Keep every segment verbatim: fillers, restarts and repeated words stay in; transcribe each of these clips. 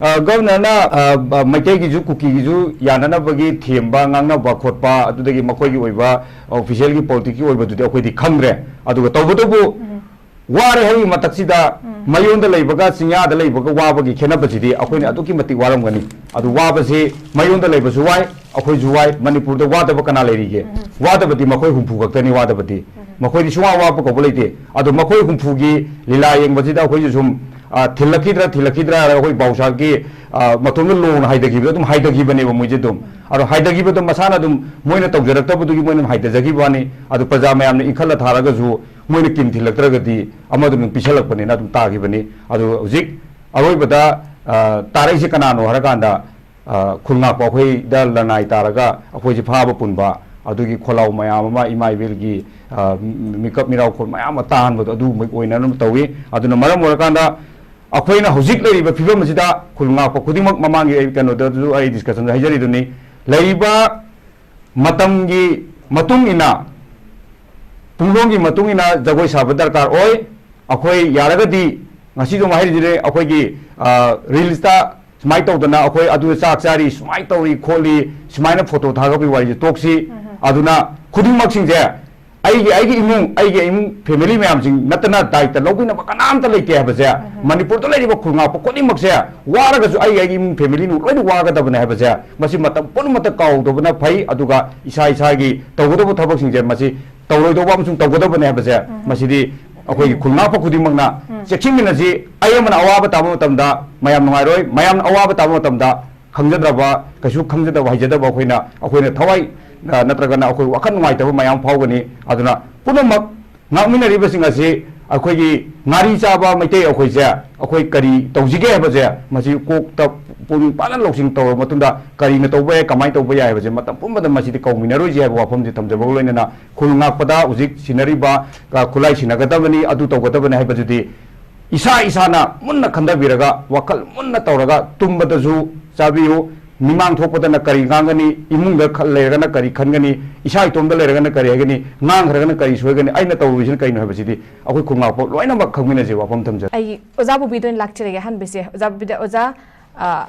ꯑ, ꯒꯕꯔꯅꯔꯅ, ꯑ, ꯑ, ꯃꯩꯇꯩꯒꯤꯁꯨ ꯀꯨꯀꯤꯒꯤꯁꯨ ꯌꯥꯅꯅꯕꯒꯤ ꯊꯦꯝꯕ, ꯉꯥꯡꯅꯕ ꯈꯣꯠꯄ, ꯑꯗꯨꯗꯒꯤ ꯃꯈꯣꯏꯒꯤ ꯑꯣꯏꯕ ꯑꯣꯐꯤꯁꯤꯌꯦꯜꯒꯤ ꯄꯣꯂꯤꯇꯤꯛꯁꯀꯤ ꯑꯣꯏꯕꯗꯨꯗꯤ ꯑꯩꯈꯣꯏꯗꯤ ꯈꯪꯗ꯭ꯔꯦ꯫ ꯑꯗꯨꯒ ꯇꯧꯕꯇꯕꯨ ꯋꯥꯔꯦ ꯍꯥꯏꯕꯒꯤ ꯃꯊꯛꯁꯤꯗ ꯃꯌꯣꯟꯗ ꯂꯩꯕꯒ ꯆꯤꯡꯌꯥꯗ ꯂꯩꯕꯒ ꯋꯥꯕꯒꯤ ꯈꯦꯠꯅꯕꯁꯤꯗꯤ ꯑꯩꯈꯣꯏꯅ ꯑꯗꯨꯛꯀꯤ ꯃꯇꯤꯛ ꯋꯥꯔꯝꯒꯅꯤ꯫ ꯑꯗꯨ ꯋꯥꯕꯁꯤ ꯃꯌꯣꯟꯗ ꯂꯩꯕꯁꯨ ꯋꯥꯏ, ꯑꯩꯈꯣꯏꯁꯨ ꯋꯥꯏ, ꯃꯅꯤꯄꯨꯔꯗ ꯋꯥꯗꯕ ꯀꯅꯥ ꯂꯩꯔꯤꯒꯦ? ꯋꯥꯗꯕꯗꯤ ꯃꯈꯣꯏ ꯍꯨꯝꯐꯨ ꯈꯛꯇꯅꯤ ꯋꯥꯗꯕꯗꯤ꯫ ꯃꯈꯣꯏꯗꯤ ꯁꯨꯡꯋꯥ ꯋꯥꯕ ꯀꯧꯕ ꯂꯩꯇꯦ꯫ ꯑꯗꯣ ꯃꯈꯣꯏ ꯍꯨꯝꯐꯨꯒꯤ ꯂꯤꯂꯥ ꯌꯦꯡꯕꯁꯤꯗ ꯑꯩꯈꯣꯏꯁꯨ ꯁꯨꯝ, ꯑ, ꯊꯤꯜꯂꯛꯈꯤꯗ꯭ꯔꯥ, ꯊꯤꯜꯂꯛꯈꯤꯗ꯭ꯔꯥ ꯍꯥꯏꯔꯒ ꯑꯩꯈꯣꯏ ꯕꯥꯎꯁꯥꯒꯤ, ꯑ, ꯃꯇꯣꯝꯗ ꯂꯣꯡꯅ ꯍꯥꯏꯊꯈꯤꯕꯗꯣ ꯑꯗꯨꯝ ꯍꯥꯏꯊꯈꯤꯕꯅꯦꯕ ꯃꯣꯏꯁꯦ ꯑꯗꯨꯝ꯫ ꯑꯗꯣ ꯍꯥꯏꯊꯈꯤꯕꯗꯣ ꯃꯁꯥꯅ ꯑꯗꯨꯝ ꯃꯣꯏꯅ ꯇꯧꯖꯔꯛꯇꯕꯗꯨꯒꯤ ꯃꯣꯏꯅ ꯑꯗꯨꯝ ꯍꯥꯏꯊꯖꯈꯤꯕ ꯋꯥꯅꯤ꯫ ꯑꯗꯣ ꯄ꯭ꯔꯖꯥ ꯃꯌꯥꯝꯅ ꯏꯟꯈꯠꯂ ꯊꯥꯔꯒꯁꯨ ꯃꯣꯏꯅ ꯀꯤꯟ ꯊꯤꯜꯂꯛꯇ꯭ꯔꯒꯗꯤ ꯑꯃꯗꯨꯅ ꯑꯗꯨꯝ ꯄꯤꯁꯜꯂꯛꯄꯅꯤꯅ ꯑꯗꯨꯝ ꯇꯥꯈꯤꯕꯅꯤ꯫ ꯑꯗꯣ ꯍꯧꯖꯤꯛ ꯑꯔꯣꯏꯕꯗ, ꯑ, ꯇꯥꯔꯛꯏꯁꯦ ꯀꯅꯥꯅꯣ ꯍꯥꯏꯔꯀꯥꯟꯗ, ꯑ, ꯈꯨꯜ ꯉꯥꯛꯄ ꯑꯩꯈꯣꯏꯗ ꯂꯅꯥꯏ ꯇꯥꯔꯒ ꯑꯩꯈꯣꯏꯁꯦ ꯐꯥꯕ ꯄꯨꯟꯕ, ꯑꯗꯨꯒꯤ ꯈꯣꯜꯂꯥꯎ ꯃꯌꯥꯝ ꯑꯃ ꯏꯃꯥ ꯏꯕꯦꯜꯒꯤ, ꯑ, ꯃꯤꯀꯞ ꯃꯤꯔꯥꯎꯈꯣꯜ ꯃꯌꯥꯝ ꯑꯃ ꯇꯥꯍꯟꯕꯗꯣ ꯑꯗꯨꯒꯨꯝꯕ ꯑꯣꯏꯅꯅꯕ ꯇꯧꯏ꯫ ꯑꯗꯨꯅ ꯃꯔꯝ ꯑꯣꯏꯔꯀꯥꯟꯗ ꯑꯩꯈꯣꯏꯅ ꯍꯧꯖꯤꯛ ꯂꯩꯔꯤꯕ ꯐꯤꯕꯝ ꯑꯁꯤꯗ ꯈꯨꯜ ꯉꯥꯛꯄ ꯈꯨꯗꯤꯡꯃꯛ, ꯃꯃꯥꯡꯒꯤ ꯑꯩ ꯀꯩꯅꯣꯗꯁꯨ ꯑꯩ ꯗꯤꯁꯀꯁꯟꯗ ꯍꯥꯏꯖꯔꯤꯗꯨꯅꯤ, ꯂꯩꯔꯤꯕ ꯃꯇꯝꯒꯤ ꯃꯇꯨꯡ ꯏꯟꯅ, ꯄꯨꯡꯗꯣꯟꯒꯤ ꯃꯇꯨꯡ ꯏꯟꯅ ꯖꯒꯣꯏ ꯁꯥꯕ ꯗꯔꯀꯥꯔ ꯑꯣꯏ꯫ ꯑꯩꯈꯣꯏ ꯌꯥꯔꯒꯗꯤ ꯉꯁꯤꯁꯨ ꯑꯃꯨꯛ ꯍꯥꯏꯔꯤꯁꯤꯅꯦ, ꯑꯩꯈꯣꯏꯒꯤ, ꯑ, ꯔꯤꯜꯁꯇ ꯁꯨꯃꯥꯏꯅ ꯇꯧꯗꯅ ꯑꯩꯈꯣꯏ ꯑꯗꯨ ꯆꯥꯛ ꯆꯥꯔꯤ, ꯁꯨꯃꯥꯏꯅ ꯇꯧꯔꯤ ꯈꯣꯠꯂꯤ, ꯁꯨꯃꯥꯏꯅ ꯐꯣꯇꯣ ꯊꯥꯒꯠꯄꯒꯤ ꯋꯥꯔꯤꯁꯦ ꯇꯣꯛꯁꯤ꯫ ꯑꯗꯨꯅ ꯈꯨꯗꯤꯡꯃꯛꯁꯤꯡꯁꯦ ꯑꯩꯒꯤ, ꯑꯩꯒꯤ ꯏꯃꯨꯡ, ꯑꯩꯒꯤ ꯏꯃꯨꯡ ꯐꯦꯃꯤꯂꯤ ꯃꯌꯥꯝꯁꯤꯡ ꯅꯠꯇꯅ ꯗꯥꯏꯇ ꯂꯧꯕꯤꯅꯕ ꯀꯅꯥꯝꯇ ꯂꯩꯇꯦ ꯍꯥꯏꯕꯁꯦ, ꯃꯅꯤꯄꯨꯔꯗ ꯂꯩꯔꯤꯕ ꯈꯨꯜ ꯉꯥꯛꯄ ꯈꯨꯗꯤꯡꯃꯛꯁꯦ ꯋꯥꯔꯒꯁꯨ ꯑꯩꯒꯤ, ꯑꯩꯒꯤ ꯏꯃꯨꯡ ꯐꯦꯃꯤꯂꯤꯅ ꯂꯣꯏꯅ ꯋꯥꯒꯗꯕꯅꯦ ꯍꯥꯏꯕꯁꯦ ꯃꯁꯤ ꯃꯇꯝ ꯄꯨꯝꯅꯃꯛꯇ ꯀꯥꯎꯗꯕꯅ ꯐꯩ꯫ ꯑꯗꯨꯒ ꯏꯁꯥ ꯏꯁꯥꯒꯤ ꯇꯧꯒꯗꯕ ꯊꯕꯛꯁꯤꯡꯁꯦ ꯃꯁꯤ ꯇꯧꯔꯣꯏꯗꯧꯕ ꯑꯃꯁꯨꯡ ꯇꯧꯒꯗꯕꯅꯦ ꯍꯥꯏꯕꯁꯦ ꯃꯁꯤꯗꯤ ꯑꯩꯈꯣꯏꯒꯤ ꯈꯨꯜ ꯉꯥꯛꯄ ꯈꯨꯗꯤꯡꯃꯛꯅ ꯆꯦꯛꯁꯤꯟꯃꯤꯟꯅꯁꯤ꯫ ꯑꯩ ꯑꯃꯅ ꯑꯋꯥꯕ ꯇꯥꯕ ꯃꯇꯝꯗ ꯃꯌꯥꯝ ꯅꯨꯡꯉꯥꯏꯔꯣꯏ, ꯃꯌꯥꯝꯅ ꯑꯋꯥꯕ ꯇꯥꯕ ꯃꯇꯝꯗ ꯈꯪꯖꯗ꯭ꯔꯕ, ꯀꯩꯁꯨ ꯈꯪꯖꯗꯕ, ꯍꯩꯖꯗꯕ ꯑꯩꯈꯣꯏꯅ, ꯑꯩꯈꯣꯏꯅ ꯊꯋꯥꯏ, ꯑ, ꯅꯠꯇ꯭ꯔꯒꯅ ꯑꯩꯈꯣꯏ ꯋꯥꯈꯜ ꯅꯨꯡꯉꯥꯏꯇꯕ ꯃꯌꯥꯝ ꯐꯥꯎꯒꯅꯤ꯫ ꯑꯗꯨꯅ ꯄꯨꯝꯅꯃꯛ ꯉꯥꯛꯃꯤꯟꯅꯔꯤꯕꯁꯤꯡ ꯑꯁꯤ ꯑꯩꯈꯣꯏꯒꯤ ꯉꯥꯔꯤ ꯆꯥꯕ ꯃꯩꯇꯩ ꯑꯩꯈꯣꯏꯁꯦ ꯑꯩꯈꯣꯏ ꯀꯔꯤ ꯇꯧꯁꯤꯒꯦ ꯍꯥꯏꯕꯁꯦ ꯃꯁꯤ ꯀꯣꯛꯇ ꯄꯨꯛꯅꯤꯡ ꯐꯖꯅ ꯂꯧꯁꯤꯡ ꯇꯧꯔꯕ ꯃꯇꯨꯡꯗ ꯀꯔꯤꯅ ꯇꯧꯕ ꯌꯥꯏ, ꯀꯃꯥꯏꯅ ꯇꯧꯕ ꯌꯥꯏ ꯍꯥꯏꯕꯁꯦ ꯃꯇꯝ ꯄꯨꯝꯕꯗ ꯃꯁꯤꯗꯤ ꯀꯧꯃꯤꯟꯅꯔꯣꯏꯁꯤ ꯍꯥꯏꯕ ꯋꯥꯐꯝꯁꯤ ꯊꯝꯖꯕꯒ ꯂꯣꯏꯅꯅ ꯈꯨꯜ ꯉꯥꯛꯄꯗ ꯍꯧꯖꯤꯛ ꯁꯤꯟꯅꯔꯤꯕ, ꯑ, ꯈꯨꯠꯂꯥꯏ ꯁꯤꯟꯅꯒꯗꯕꯅꯤ, ꯑꯗꯨ ꯇꯧꯒꯗꯕꯅꯤ ꯍꯥꯏꯕꯗꯨꯗꯤ ꯏꯁꯥ ꯏꯁꯥꯅ ꯃꯨꯟꯅ ꯈꯟꯊꯕꯤꯔꯒ, ꯋꯥꯈꯜ ꯃꯨꯟꯅ ꯇꯧꯔꯒ ꯇꯨꯝꯕꯗꯁꯨ ꯆꯥꯕꯤꯌꯨ꯫ ꯃꯤꯃꯥꯡ ꯊꯣꯛꯄꯗꯅ ꯀꯔꯤ ꯉꯥꯡꯒꯅꯤ, ꯏꯃꯨꯡꯗ ꯈ-, ꯂꯩꯔꯒꯅ ꯀꯔꯤ ꯈꯟꯒꯅꯤ, ꯏꯁꯥ ꯏꯇꯣꯝꯗ ꯂꯩꯔꯒꯅ ꯀꯔꯤ ꯍꯥꯏꯒꯅꯤ, ꯉꯥꯡꯈ꯭ꯔꯒꯅ ꯀꯔꯤ ꯁꯣꯏꯒꯅꯤ, ꯑꯩꯅ ꯇꯧꯔꯨꯔꯤꯁꯤꯅ ꯀꯩꯅꯣ ꯍꯥꯏꯕꯁꯤꯗꯤ ꯑꯩꯈꯣꯏ ꯈꯨꯜ ꯉꯥꯛꯄ ꯂꯣꯏꯅꯃꯛ ꯈꯪꯃꯤꯟꯅꯁꯤ꯫ ꯋꯥꯐꯝ ꯊꯝꯖꯔꯦ꯫ ꯑꯩ ꯑꯣꯖꯥ ꯕꯣꯕꯤꯗ ꯑꯣꯏꯅ ꯂꯥꯛꯆꯔꯒꯦ ꯑꯍꯥꯟꯕꯁꯦ꯫ ꯑꯣꯖꯥ ꯕꯣꯕꯤꯗ, ꯑꯣꯖꯥ, ꯑ,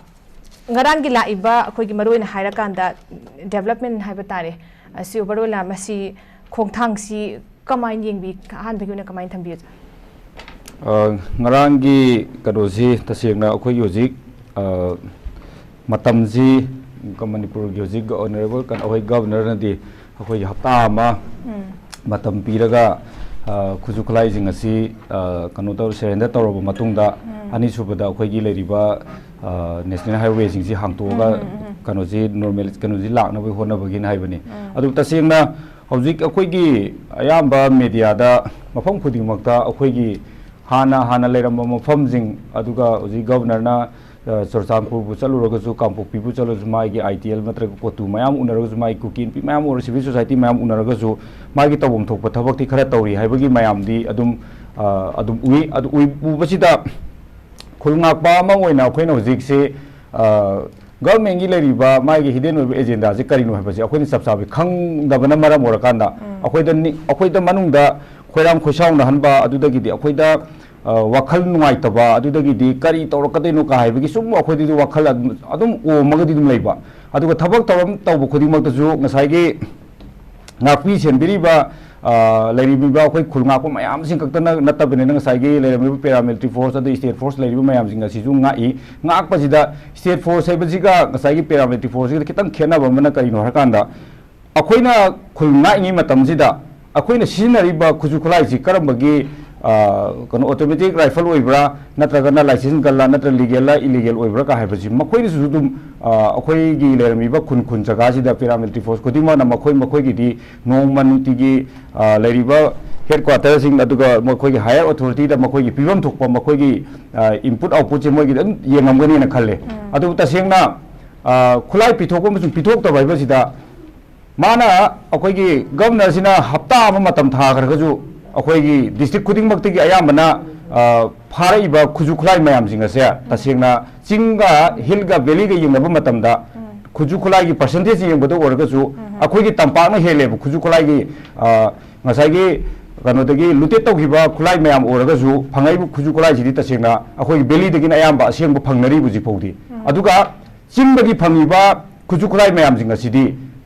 ꯉꯔꯥꯡꯒꯤ ꯂꯥꯛꯏꯕ ꯑꯩꯈꯣꯏꯒꯤ ꯃꯔꯨꯑꯣꯏꯅ ꯍꯥꯏꯔꯀꯥꯟꯗ development ꯍꯥꯏꯕ ꯇꯥꯔꯦ, ꯑꯁꯤ overall ꯃꯁꯤ ꯈꯣꯡꯊꯥꯡꯁꯤ ꯀꯃꯥꯏꯅ ꯌꯦꯡꯕꯤ? ꯑꯍꯥꯟꯕꯒꯤ ꯑꯣꯏꯅ ꯀꯃꯥꯏꯅ ꯊꯝꯕꯤ? ꯑ, ꯉꯔꯥꯡꯒꯤ ꯀꯩꯅꯣꯁꯤ ꯇꯁꯦꯡꯅ ꯑꯩꯈꯣꯏꯒꯤ ꯍꯧꯖꯤꯛ, ꯑ, ꯃꯇꯝꯁꯤ ꯃꯅꯤꯄꯨꯔꯒꯤ ꯍꯧꯖꯤꯛ ꯑꯣꯅꯔꯦꯕꯜ ꯀꯟ-, ꯑꯩꯈꯣꯏ ꯒꯚꯔꯅꯔꯅꯗꯤ ꯑꯩꯈꯣꯏꯒꯤ ꯍꯞꯇꯥ ꯑꯃ ꯎꯝ꯫ ꯃꯇꯝ ꯄꯤꯔꯒ, ꯑ, ꯈꯨꯠꯁꯨ ꯈꯨꯠꯂꯥꯏꯁꯤꯡ ꯑꯁꯤ, ꯑ, ꯀꯩꯅꯣ ꯇꯧ, surrender ꯇꯧꯔꯕ ꯃꯇꯨꯡꯗ, ꯎꯝ꯫ ꯑꯅꯤꯁꯨꯕꯗ ꯑꯩꯈꯣꯏꯒꯤ ꯂꯩꯔꯤꯕ, ꯑ, national highwayꯁꯤꯡꯁꯤ ꯍꯥꯡꯇꯣꯛꯑꯒ ꯎꯝ, ꯎꯝ, ꯎꯝ꯫ ꯀꯩꯅꯣꯁꯤ normal, ꯀꯩꯅꯣꯁꯤ ꯂꯥꯛꯅꯕꯒꯤ ꯍꯣꯠꯅꯕꯒꯤꯅ ꯍꯥꯏꯕꯅꯤ꯫ ꯎꯝ꯫ ꯑꯗꯨ ꯇꯁꯦꯡꯅ ꯍꯧꯖꯤꯛ ꯑꯩꯈꯣꯏꯒꯤ ꯑꯌꯥꯝꯕ mediaꯗ ꯃꯐꯝ ꯈꯨꯗꯤꯡꯃꯛꯇ ꯑꯩꯈꯣꯏꯒꯤ ꯍꯥꯟꯅ, ꯍꯥꯟꯅ ꯂꯩꯔꯝꯕ ꯃꯐꯝꯁꯤꯡ, ꯑꯗꯨꯒ ꯍꯧꯖꯤꯛ ꯒꯚꯔꯅꯔꯅ, ꯑ, ꯆꯨꯔꯆꯥꯟꯄꯨꯔꯕꯨ ꯆꯠꯂꯨꯔꯒꯁꯨ, ꯀꯥꯡꯄꯣꯛꯄꯤꯕꯨ ꯆꯠꯂꯁꯨ, ꯃꯥꯒꯤ ITL ꯅꯠꯇ꯭ꯔꯒ ꯀꯣꯇꯨ ꯃꯌꯥꯝ ꯎꯅꯔꯒꯁꯨ, ꯃꯥꯒꯤ ꯀꯨꯀꯤ ꯅꯨꯄꯤ ꯃꯌꯥꯝ ꯑꯣꯏꯔꯣ, civil society ꯃꯌꯥꯝ ꯎꯅꯔꯒꯁꯨ, ꯃꯥꯒꯤ ꯇꯧꯐꯝ ꯊꯣꯛꯄ ꯊꯕꯛꯇꯤ ꯈꯔ ꯇꯧꯔꯤ ꯍꯥꯏꯕꯒꯤ ꯃꯌꯥꯝꯗꯤ ꯑꯗꯨꯝ, ꯑ, ꯑꯗꯨꯝ ꯎꯏ꯫ ꯑꯗꯨ ꯎꯏ-, ꯎꯕꯁꯤꯗ ꯈꯨꯜ ꯉꯥꯛꯄ ꯑꯃ ꯑꯣꯏꯅ ꯑꯩꯈꯣꯏꯅ ꯍꯧꯖꯤꯛꯁꯦ, ꯑ, ꯒꯚꯔꯟꯃꯦꯟꯒꯤ ꯂꯩꯔꯤꯕ ꯃꯥꯒꯤ hidden ꯑꯣꯏꯕ agendaꯁꯦ ꯀꯔꯤꯅꯣ ꯍꯥꯏꯕꯁꯦ ꯑꯩꯈꯣꯏꯅ ꯆꯞ ꯆꯥꯕꯤ ꯈꯪꯗꯕꯅ ꯃꯔꯝ ꯑꯣꯏꯔꯀꯥꯟꯗ, ꯎꯝ꯫ ꯑꯩꯈꯣꯏꯗ ꯅꯤ-, ꯑꯩꯈꯣꯏꯗ ꯃꯅꯨꯡꯗ ꯈꯣꯏꯔꯥꯡ ꯈꯣꯏꯁꯥꯎꯅꯍꯟꯕ, ꯑꯗꯨꯗꯒꯤꯗꯤ ꯑꯩꯈꯣꯏꯗ, ꯑ, ꯋꯥꯈꯜ ꯅꯨꯡꯉꯥꯏꯇꯕ, ꯑꯗꯨꯗꯒꯤꯗꯤ ꯀꯔꯤ ꯇꯧꯔꯛꯀꯗꯣꯏꯅꯣ ꯀꯥ ꯍꯥꯏꯕꯒꯤ ꯁꯨꯝ ꯑꯩꯈꯣꯏꯗꯗꯤ ꯋꯥꯈꯜ ꯑꯗꯨꯝ, ꯑꯗꯨꯝ ꯑꯣꯝꯃꯒꯗꯤ ꯑꯗꯨꯝ ꯂꯩꯕ꯫ ꯑꯗꯨꯒ ꯊꯕꯛ ꯊꯧꯔꯝ ꯇꯧꯕ ꯈꯨꯗꯤꯡꯃꯛꯇꯁꯨ ꯉꯁꯥꯏꯒꯤ ꯉꯥꯛꯄꯤ ꯁꯦꯟꯕꯤꯔꯤꯕ, ꯑ, ꯂꯩꯔꯤꯕ ꯑꯩꯈꯣꯏ ꯈꯨꯜ ꯉꯥꯛꯄ ꯃꯌꯥꯝꯁꯤꯡ ꯈꯛꯇꯅ ꯅꯠꯇꯕꯅꯤꯅ, ꯉꯁꯥꯏꯒꯤ ꯂꯩꯔꯝꯃꯤꯕ paramilitary force ꯑꯗꯩ state force ꯂꯩꯔꯤꯕ ꯃꯌꯥꯝꯁꯤꯡ ꯑꯁꯤꯁꯨ ꯉꯥꯛꯏ꯫ ꯉꯥꯛꯄꯁꯤꯗ state force ꯍꯥꯏꯕꯁꯤꯒ ꯉꯁꯥꯏꯒꯤ paramilitary forceꯁꯤꯒ ꯈꯤꯇꯪ ꯈꯦꯠꯅꯕ ꯑꯃꯅ ꯀꯔꯤꯅꯣ ꯍꯥꯏꯔꯀꯥꯟꯗ, ꯑꯩꯈꯣꯏꯅ ꯈꯨꯜ ꯉꯥꯛꯏꯉꯩ ꯃꯇꯝꯁꯤꯗ ꯑꯩꯈꯣꯏꯅ ꯁꯤꯖꯤꯟꯅꯔꯤꯕ ꯈꯨꯠꯁꯨ ꯈꯨꯠꯂꯥꯏꯁꯤ ꯀꯔꯝꯕꯒꯤ, ꯑ, ꯀꯩꯅꯣ, automatic rifle ꯑꯣꯏꯕ꯭ꯔꯥ, ꯅꯠꯇ꯭ꯔꯒꯅ license gunꯂ, ꯅꯠꯇ꯭ꯔꯒ legalꯂ, illegal ꯑꯣꯏꯕ꯭ꯔꯥ ꯀꯥ ꯍꯥꯏꯕꯁꯤ ꯃꯈꯣꯏꯅꯁꯨ ꯑꯗꯨꯝ, ꯑ, ꯑꯩꯈꯣꯏꯒꯤ ꯂꯩꯔꯝꯃꯤꯕ ꯈꯨꯟ ꯈꯨꯟ ꯖꯒꯥꯁꯤꯗ paramilitary force ꯈꯨꯗꯤꯡꯃꯛꯅ ꯃꯈꯣꯏ ꯃꯈꯣꯏꯒꯤꯗꯤ ꯅꯣꯡꯃ ꯅꯨꯡꯇꯤꯒꯤ, ꯑ, ꯂꯩꯔꯤꯕ headquarterꯁꯤꯡ, ꯑꯗꯨꯒ ꯃꯈꯣꯏꯒꯤ higher authorityꯗ ꯃꯈꯣꯏꯒꯤ ꯄꯤꯐꯝ ꯊꯣꯛꯄ ꯃꯈꯣꯏꯒꯤ, ꯑ, input outputꯁꯦ ꯃꯣꯏꯒꯤꯗꯤ ꯑꯗꯨꯝ ꯌꯦꯡꯉꯝꯒꯅꯤꯅ ꯈꯜꯂꯦ꯫ ꯎꯝ꯫ ꯑꯗꯨꯕꯨ ꯇꯁꯦꯡꯅ, ꯑ, ꯈꯨꯠꯂꯥꯏ ꯄꯤꯊꯣꯛꯄ ꯑꯃꯁꯨꯡ ꯄꯤꯊꯣꯛꯇꯕ ꯍꯥꯏꯕꯁꯤꯗ ꯃꯥꯅ, ꯑꯩꯈꯣꯏꯒꯤ ꯒꯚꯔꯅꯔꯁꯤꯅ ꯍꯞꯇꯥ ꯑꯃ ꯃꯇꯝ ꯊꯥꯈ꯭ꯔꯒꯁꯨ, ꯑꯩꯈꯣꯏꯒꯤ district ꯈꯨꯗꯤꯡꯃꯛꯇꯒꯤ ꯑꯌꯥꯝꯕꯅ, ꯑ, ꯐꯥꯔꯛꯏꯕ ꯈꯨꯠꯁꯨ ꯈꯨꯠꯂꯥꯏ ꯃꯌꯥꯝꯁꯤꯡ ꯑꯁꯦ ꯇꯁꯦꯡꯅ ꯆꯤꯡꯒ, hillꯒ, valleyꯒ ꯌꯦꯡꯅꯕ ꯃꯇꯝꯗ, ꯎꯝ꯫ ꯈꯨꯠꯁꯨ ꯈꯨꯠꯂꯥꯏꯒꯤ percentage ꯌꯦꯡꯕꯗ ꯑꯣꯏꯔꯒꯁꯨ, ꯎꯝ꯫ ꯑꯩꯈꯣꯏꯒꯤ ꯇꯝꯄꯥꯛꯅ ꯍꯦꯜꯂꯦꯕ ꯈꯨꯠꯁꯨ ꯈꯨꯠꯂꯥꯏꯒꯤ, ꯑ, ꯉꯁꯥꯏꯒꯤ, ꯀꯩꯅꯣꯗꯒꯤ ꯂꯨꯇꯦꯠ ꯇꯧꯈꯤꯕ ꯈꯨꯠꯂꯥꯏ ꯃꯌꯥꯝ ꯑꯣꯏꯔꯒꯁꯨ, ꯐꯪꯉꯛꯏꯕ ꯈꯨꯠꯁꯨ ꯈꯨꯠꯂꯥꯏꯁꯤꯗꯤ ꯇꯁꯦꯡꯅ ꯑꯩꯈꯣꯏꯒꯤ ꯚꯦꯂꯤꯗꯒꯤꯅ ꯑꯌꯥꯝꯕ ꯑꯁꯦꯡꯕ ꯐꯪꯅꯔꯤꯕ ꯍꯧꯖꯤꯛ ꯐꯥꯎꯗꯤ꯫ ꯑꯗꯨꯒ ꯆꯤꯡꯗꯒꯤ ꯐꯪꯉꯤꯕ ꯈꯨꯠꯁꯨ ꯈꯨꯠꯂꯥꯏ ꯃꯌꯥꯝꯁꯤꯡ ꯑꯁꯤꯗꯤ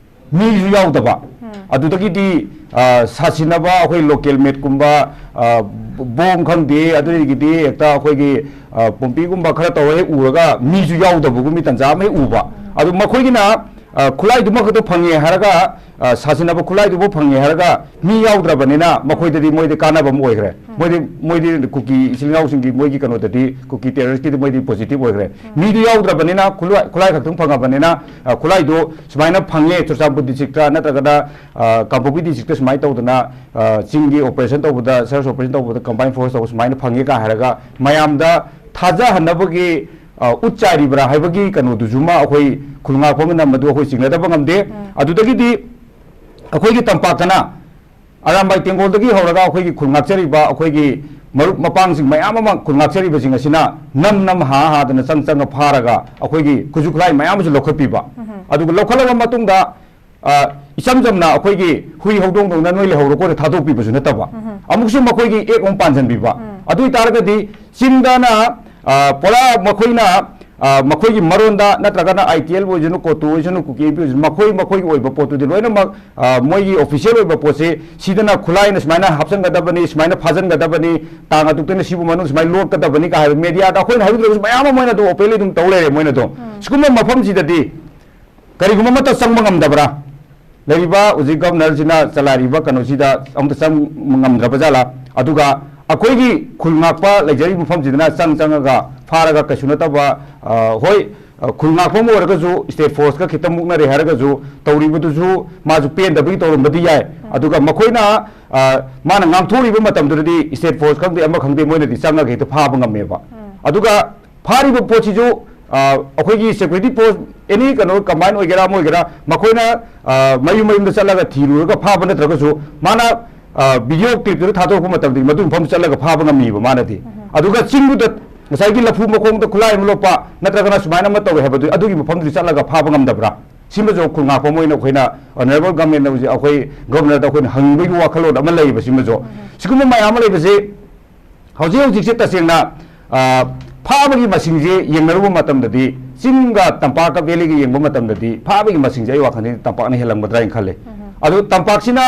ꯃꯤꯁꯨ ꯌꯥꯎꯗꯕ, ꯑꯗꯨꯗꯒꯤꯗꯤ ꯑ, ꯁꯥꯁꯤꯟꯅꯕ ꯑꯩꯈꯣꯏ ꯂꯣꯀꯦꯜ ꯃꯦꯠꯀꯨꯝꯕ, ꯑ, ꯕꯣꯝ ꯈꯪꯗꯦ, ꯑꯗꯨꯗꯒꯤꯗꯤ ꯍꯦꯛꯇ ꯑꯩꯈꯣꯏꯒꯤ ꯑ, ꯄꯣꯝꯄꯤꯒꯨꯝꯕ ꯈꯔ ꯇꯧꯔ ꯍꯦꯛ ꯎꯔꯒ ꯃꯤꯁꯨ ꯌꯥꯎꯗꯕꯒꯨꯝꯕꯒꯤ ꯇꯟꯖꯥ ꯑꯃ ꯍꯦꯛ ꯎꯕ꯫ ꯑꯗꯨ ꯃꯈꯣꯏꯒꯤꯅ ꯑ, ꯈꯨꯠꯂꯥꯏꯗꯨꯃꯛ ꯈꯛꯇ ꯐꯪꯉꯦ ꯍꯥꯏꯔꯒ, ꯑ, ꯁꯥꯁꯤꯟꯅꯕ ꯈꯨꯠꯂꯥꯏꯗꯨꯕꯨ ꯐꯪꯉꯦ ꯍꯥꯏꯔꯒ ꯃꯤ ꯌꯥꯎꯗ꯭ꯔꯕꯅꯤꯅ ꯃꯈꯣꯏꯗꯗꯤ, ꯃꯣꯏꯗꯤ ꯀꯥꯟꯅꯕ ꯑꯃ ꯑꯣꯏꯈ꯭ꯔꯦ꯫ ꯃꯣꯏꯗꯤ, ꯃꯣꯏꯗꯤ ꯀꯨꯀꯤ ꯏꯆꯤꯜ ꯏꯅꯥꯎꯁꯤꯡꯒꯤ, ꯃꯣꯏꯒꯤ ꯀꯩꯅꯣꯗꯗꯤ, ꯀꯨꯀꯤ ꯇꯦꯔꯣꯔꯤꯁꯀꯤꯗꯤ ꯃꯣꯏꯗꯤ ꯄꯣꯖꯤꯇꯤꯚ ꯑꯣꯏꯈ꯭ꯔꯦ꯫ ꯃꯤꯗꯨ ꯌꯥꯎꯗ꯭ꯔꯕꯅꯤꯅ, ꯈꯨꯠꯂꯥꯏ, ꯈꯨꯠꯂꯥꯏ ꯈꯛꯇꯪ ꯐꯪꯉꯕꯅꯤꯅ, ꯑ, ꯈꯨꯠꯂꯥꯏꯗꯨ ꯁꯨꯃꯥꯏꯅ ꯐꯪꯉꯦ, ꯆꯨꯔꯆꯥꯟꯄꯨꯔ ꯗꯤꯁꯇ꯭ꯔꯤꯛꯇ ꯅꯠꯇ꯭ꯔꯒꯅ, ꯑ, ꯀꯥꯡꯄꯣꯛꯄꯤ ꯗꯤꯁꯇ꯭ꯔꯤꯛꯇ ꯁꯨꯃꯥꯏꯅ ꯇꯧꯗꯅ, ꯑ, ꯆꯤꯡꯒꯤ ꯑꯣꯄꯔꯦꯁꯟ ꯇꯧꯕꯗ, ꯁꯔꯆ ꯑꯣꯄꯔꯦꯁꯟ ꯇꯧꯕꯗ, ꯀꯝꯕꯥꯏꯟ ꯐꯣꯔꯁ ꯇꯧꯕ ꯁꯨꯃꯥꯏꯅ ꯐꯪꯉꯦ ꯀꯥꯏ ꯍꯥꯏꯔꯒ ꯃꯌꯥꯝꯗ ꯊꯥꯖꯍꯟꯅꯕꯒꯤ, ꯑ, ꯎꯠ ꯆꯥꯏꯔꯤꯕ꯭ꯔꯥ ꯍꯥꯏꯕꯒꯤ ꯀꯩꯅꯣꯗꯨꯁꯨꯃ ꯑꯩꯈꯣꯏ ꯈꯨꯜ ꯉꯥꯛꯄ ꯑꯃꯅ ꯃꯗꯨ ꯑꯩꯈꯣꯏ ꯆꯤꯡꯅꯗꯕ ꯉꯝꯗꯦ꯫ ꯑꯗꯨꯗꯒꯤꯗꯤ ꯑꯩꯈꯣꯏꯒꯤ ꯇꯝꯄꯥꯛꯇꯅ ꯑꯔꯥꯝꯕꯥꯏ ꯇꯦꯡꯒꯣꯜꯗꯒꯤ ꯍꯧꯔꯒ ꯑꯩꯈꯣꯏꯒꯤ ꯈꯨꯜ ꯉꯥꯛꯆꯔꯤꯕ ꯑꯩꯈꯣꯏꯒꯤ ꯃꯔꯨꯞ ꯃꯄꯥꯡꯁꯤꯡ ꯃꯌꯥꯝ ꯑꯃ, ꯈꯨꯜ ꯉꯥꯛꯆꯔꯤꯕꯁꯤꯡ ꯑꯁꯤꯅ ꯅꯝ ꯅꯝ ꯍꯥ ꯍꯥꯗꯅ ꯆꯪ ꯆꯪꯉ ꯐꯥꯔꯒ ꯑꯩꯈꯣꯏꯒꯤ ꯈꯨꯠꯁꯨ ꯈꯨꯠꯂꯥꯏ ꯃꯌꯥꯝ ꯑꯃꯁꯨ ꯂꯧꯈꯠꯄꯤꯕ꯫ ꯑꯗꯨꯒ ꯂꯧꯈꯠꯂꯕ ꯃꯇꯨꯡꯗ ꯑ, ꯏꯆꯝ ꯆꯝꯅ ꯑꯩꯈꯣꯏꯒꯤ ꯍꯨꯏ ꯍꯧꯗꯣꯡꯗꯧꯅ ꯅꯣꯏ ꯂꯩꯍꯧꯔꯣꯀꯣꯅ ꯊꯥꯗꯣꯛꯄꯤꯕꯁꯨ ꯅꯠꯇꯕ, ꯑꯃꯨꯛꯁꯨ ꯃꯈꯣꯏꯒꯤ ꯑꯦꯛ ꯑꯃꯨꯛ ꯄꯥꯟꯁꯤꯟꯕꯤꯕ꯫ ꯑꯗꯨ ꯑꯣꯏꯇꯥꯔꯒꯗꯤ ꯆꯤꯡꯗꯅ, ꯑ, ꯄꯨꯔꯥ ꯃꯈꯣꯏꯅ, ꯑ, ꯃꯈꯣꯏꯒꯤ ꯃꯔꯣꯟꯗ ꯅꯠꯇ꯭ꯔꯒꯅ ꯑꯥꯏ ꯇꯤ ꯑꯦꯜ ꯑꯣꯏꯁꯅꯨ, ꯀꯣꯇꯨ ꯑꯣꯏꯁꯅꯨ, ꯀꯨꯀꯤ ꯑꯦꯝ ꯄꯤ ꯑꯣꯏꯁꯅꯨ, ꯃꯈꯣꯏ, ꯃꯈꯣꯏꯒꯤ ꯑꯣꯏꯕ ꯄꯣꯠꯇꯨꯗꯤ ꯂꯣꯏꯅꯃꯛ, ꯑ, ꯃꯣꯏꯒꯤ ꯑꯣꯐꯤꯁꯤꯌꯦꯜ ꯑꯣꯏꯕ ꯄꯣꯠꯁꯤ ꯁꯤꯗꯅ ꯈꯨꯠꯂꯥꯏꯅ ꯁꯨꯃꯥꯏꯅ ꯍꯥꯞꯆꯤꯟꯒꯗꯕꯅꯤ, ꯁꯨꯃꯥꯏꯅ ꯐꯥꯖꯤꯟꯒꯗꯕꯅꯤ, ꯇꯥꯡ ꯑꯗꯨꯛꯇꯅ ꯁꯤꯕꯨ ꯃꯅꯨꯡ ꯁꯨꯃꯥꯏꯅ ꯂꯣꯠꯀꯗꯕꯅꯤ ꯀꯥ ꯍꯥꯏꯕ ꯃꯦꯗꯤꯌꯥꯗ ꯑꯩꯈꯣꯏꯅ ꯍꯥꯏꯗ꯭ꯔꯒꯁꯨ ꯃꯌꯥꯝ ꯑꯃ ꯃꯣꯏꯅ ꯑꯗꯨꯝ ꯑꯣꯄꯦꯟꯂꯤ ꯑꯗꯨꯝ ꯇꯧ ꯂꯩꯔꯦ꯫ ꯃꯣꯏꯅ ꯑꯗꯨꯝ ꯁꯤꯒꯨꯝꯕ ꯃꯐꯝꯁꯤꯗꯗꯤ ꯀꯔꯤꯒꯨꯝꯕ ꯑꯃꯠꯇ ꯆꯪꯕ ꯉꯝꯗꯕ꯭ꯔꯥ? ꯂꯩꯔꯤꯕ ꯍꯧꯖꯤꯛ ꯒꯚꯔꯅꯔꯁꯤꯅ ꯆꯂꯥꯏꯔꯤꯕ ꯀꯩꯅꯣꯁꯤꯗ ꯑꯃꯨꯛꯇ ꯆꯪ ꯉꯝꯗ꯭ꯔꯕ ꯖꯥꯠꯂꯥ? ꯑꯗꯨꯒ ꯑꯩꯈꯣꯏꯒꯤ ꯈꯨꯜ ꯉꯥꯛꯄ ꯂꯩꯖꯔꯤꯕ ꯃꯐꯝꯁꯤꯗꯅ ꯆꯪ ꯆꯪꯉꯒ ꯐꯥꯔꯒ ꯀꯩꯁꯨ ꯅꯠꯇꯕ, ꯑ, ꯍꯣꯏ, ꯑ, ꯈꯨꯜ ꯉꯥꯛꯄ ꯑꯃ ꯑꯣꯏꯔꯒꯁꯨ ꯁ꯭ꯇꯦꯠ ꯐꯣꯔꯁꯀ ꯈꯤꯇꯪ ꯃꯨꯛꯅꯔꯦ ꯍꯥꯏꯔꯒꯁꯨ ꯇꯧꯔꯤꯕꯗꯨꯁꯨ ꯃꯥꯁꯨ ꯄꯦꯟꯗꯕꯒꯤ ꯇꯧꯔꯝꯕꯗꯤ ꯌꯥꯏ꯫ ꯑꯗꯨꯒ ꯃꯈꯣꯏꯅ, ꯑ, ꯃꯥꯅ ꯉꯥꯡꯊꯣꯛꯂꯤꯕ ꯃꯇꯝꯗꯨꯗꯗꯤ ꯁ꯭ꯇꯦꯠ ꯐꯣꯔꯁ ꯈꯪꯗꯦ ꯑꯃ ꯈꯪꯗꯦ ꯃꯣꯏꯅꯗꯤ ꯆꯪꯉꯒ ꯍꯦꯛꯇ ꯐꯥꯕ ꯉꯝꯃꯦꯕ꯫ ꯑꯗꯨꯒ ꯐꯥꯔꯤꯕ ꯄꯣꯠꯁꯤꯁꯨ, ꯑ, ꯑꯩꯈꯣꯏꯒꯤ ꯁꯦꯀ꯭ꯌꯨꯔꯤꯇꯤ ꯐꯣꯔꯁ, ꯑꯦꯅꯤ ꯀꯩꯅꯣ ꯀꯝꯕꯥꯏꯟ ꯑꯣꯏꯒꯦꯔꯥ ꯑꯃ ꯑꯣꯏꯒꯦꯔꯥ, ꯃꯈꯣꯏꯅ, ꯑ, ꯃꯌꯨꯝ ꯃꯌꯨꯝꯗ ꯆꯠꯂꯒ ꯊꯤꯔꯨꯔꯒ ꯐꯥꯕ ꯅꯠꯇ꯭ꯔꯒꯁꯨ ꯃꯥꯅ, ꯑ, ꯚꯤꯗꯤꯑꯣ ꯀ꯭ꯂꯤꯞꯇꯨꯗ ꯊꯥꯗꯣꯔꯛꯄ ꯃꯇꯝꯗꯗꯤ ꯃꯗꯨ ꯃꯐꯝꯗ ꯆꯠꯂꯒ ꯐꯥꯕ ꯉꯝꯃꯤꯕ ꯃꯥꯅꯗꯤ꯫ ꯑꯗꯨꯒ ꯆꯤꯡꯗꯨꯗ ꯉꯁꯥꯏꯒꯤ ꯂꯐꯨ ꯃꯈꯣꯡꯗ ꯈꯨꯠꯂꯥꯏ ꯑꯃ ꯂꯣꯞꯄ ꯅꯠꯇ꯭ꯔꯒꯅ ꯁꯨꯃꯥꯏꯅ ꯑꯃ ꯇꯧꯋꯦ ꯍꯥꯏꯕꯗꯨ ꯑꯗꯨꯒꯤ ꯃꯐꯝꯗꯨꯗꯤ ꯆꯠꯂꯒ ꯐꯥꯕ ꯉꯝꯗꯕ꯭ꯔꯥ? ꯁꯤꯃꯁꯨ ꯈꯨꯜ ꯉꯥꯛꯄ ꯑꯃ ꯑꯣꯏꯅ ꯑꯩꯈꯣꯏꯅ ꯑꯣꯅꯔꯦꯕꯜ ꯒꯚꯔꯟꯃꯦꯟꯗ ꯍꯧꯖꯤꯛ ꯑꯩꯈꯣꯏ ꯒꯚꯔꯅꯔꯗ ꯑꯩꯈꯣꯏꯅ ꯍꯪꯅꯤꯡꯕꯒꯤ ꯋꯥꯈꯜꯂꯣꯟ ꯑꯃ ꯂꯩꯌꯦꯕ꯫ ꯁꯤꯃꯁꯨ ꯁꯤꯒꯨꯝꯕ ꯃꯌꯥꯝ ꯑꯃ ꯂꯩꯕꯁꯦ ꯍꯧꯖꯤꯛ ꯍꯧꯖꯤꯛꯁꯦ ꯇꯁꯦꯡꯅ ꯐꯥꯕꯒꯤ ꯃꯁꯤꯡꯁꯦ ꯌꯦꯡꯅꯔꯨꯕ ꯃꯇꯝꯗꯗꯤ, ꯆꯤꯡꯒ ꯇꯝꯄꯥꯛꯀ ꯚꯦꯂꯤꯒ ꯌꯦꯡꯕ ꯃꯇꯝꯗꯗꯤ, ꯐꯥꯕꯒꯤ ꯃꯁꯤꯡꯁꯦ ꯑꯩ ꯋꯥꯈꯜꯗꯗꯤ ꯇꯝꯄꯥꯛꯅ ꯍꯦꯜꯂꯝꯒꯗ꯭ꯔꯥ ꯍꯥꯏꯅ ꯈꯜꯂꯦ꯫ ꯑꯗꯨ ꯇꯝꯄꯥꯛꯁꯤꯅ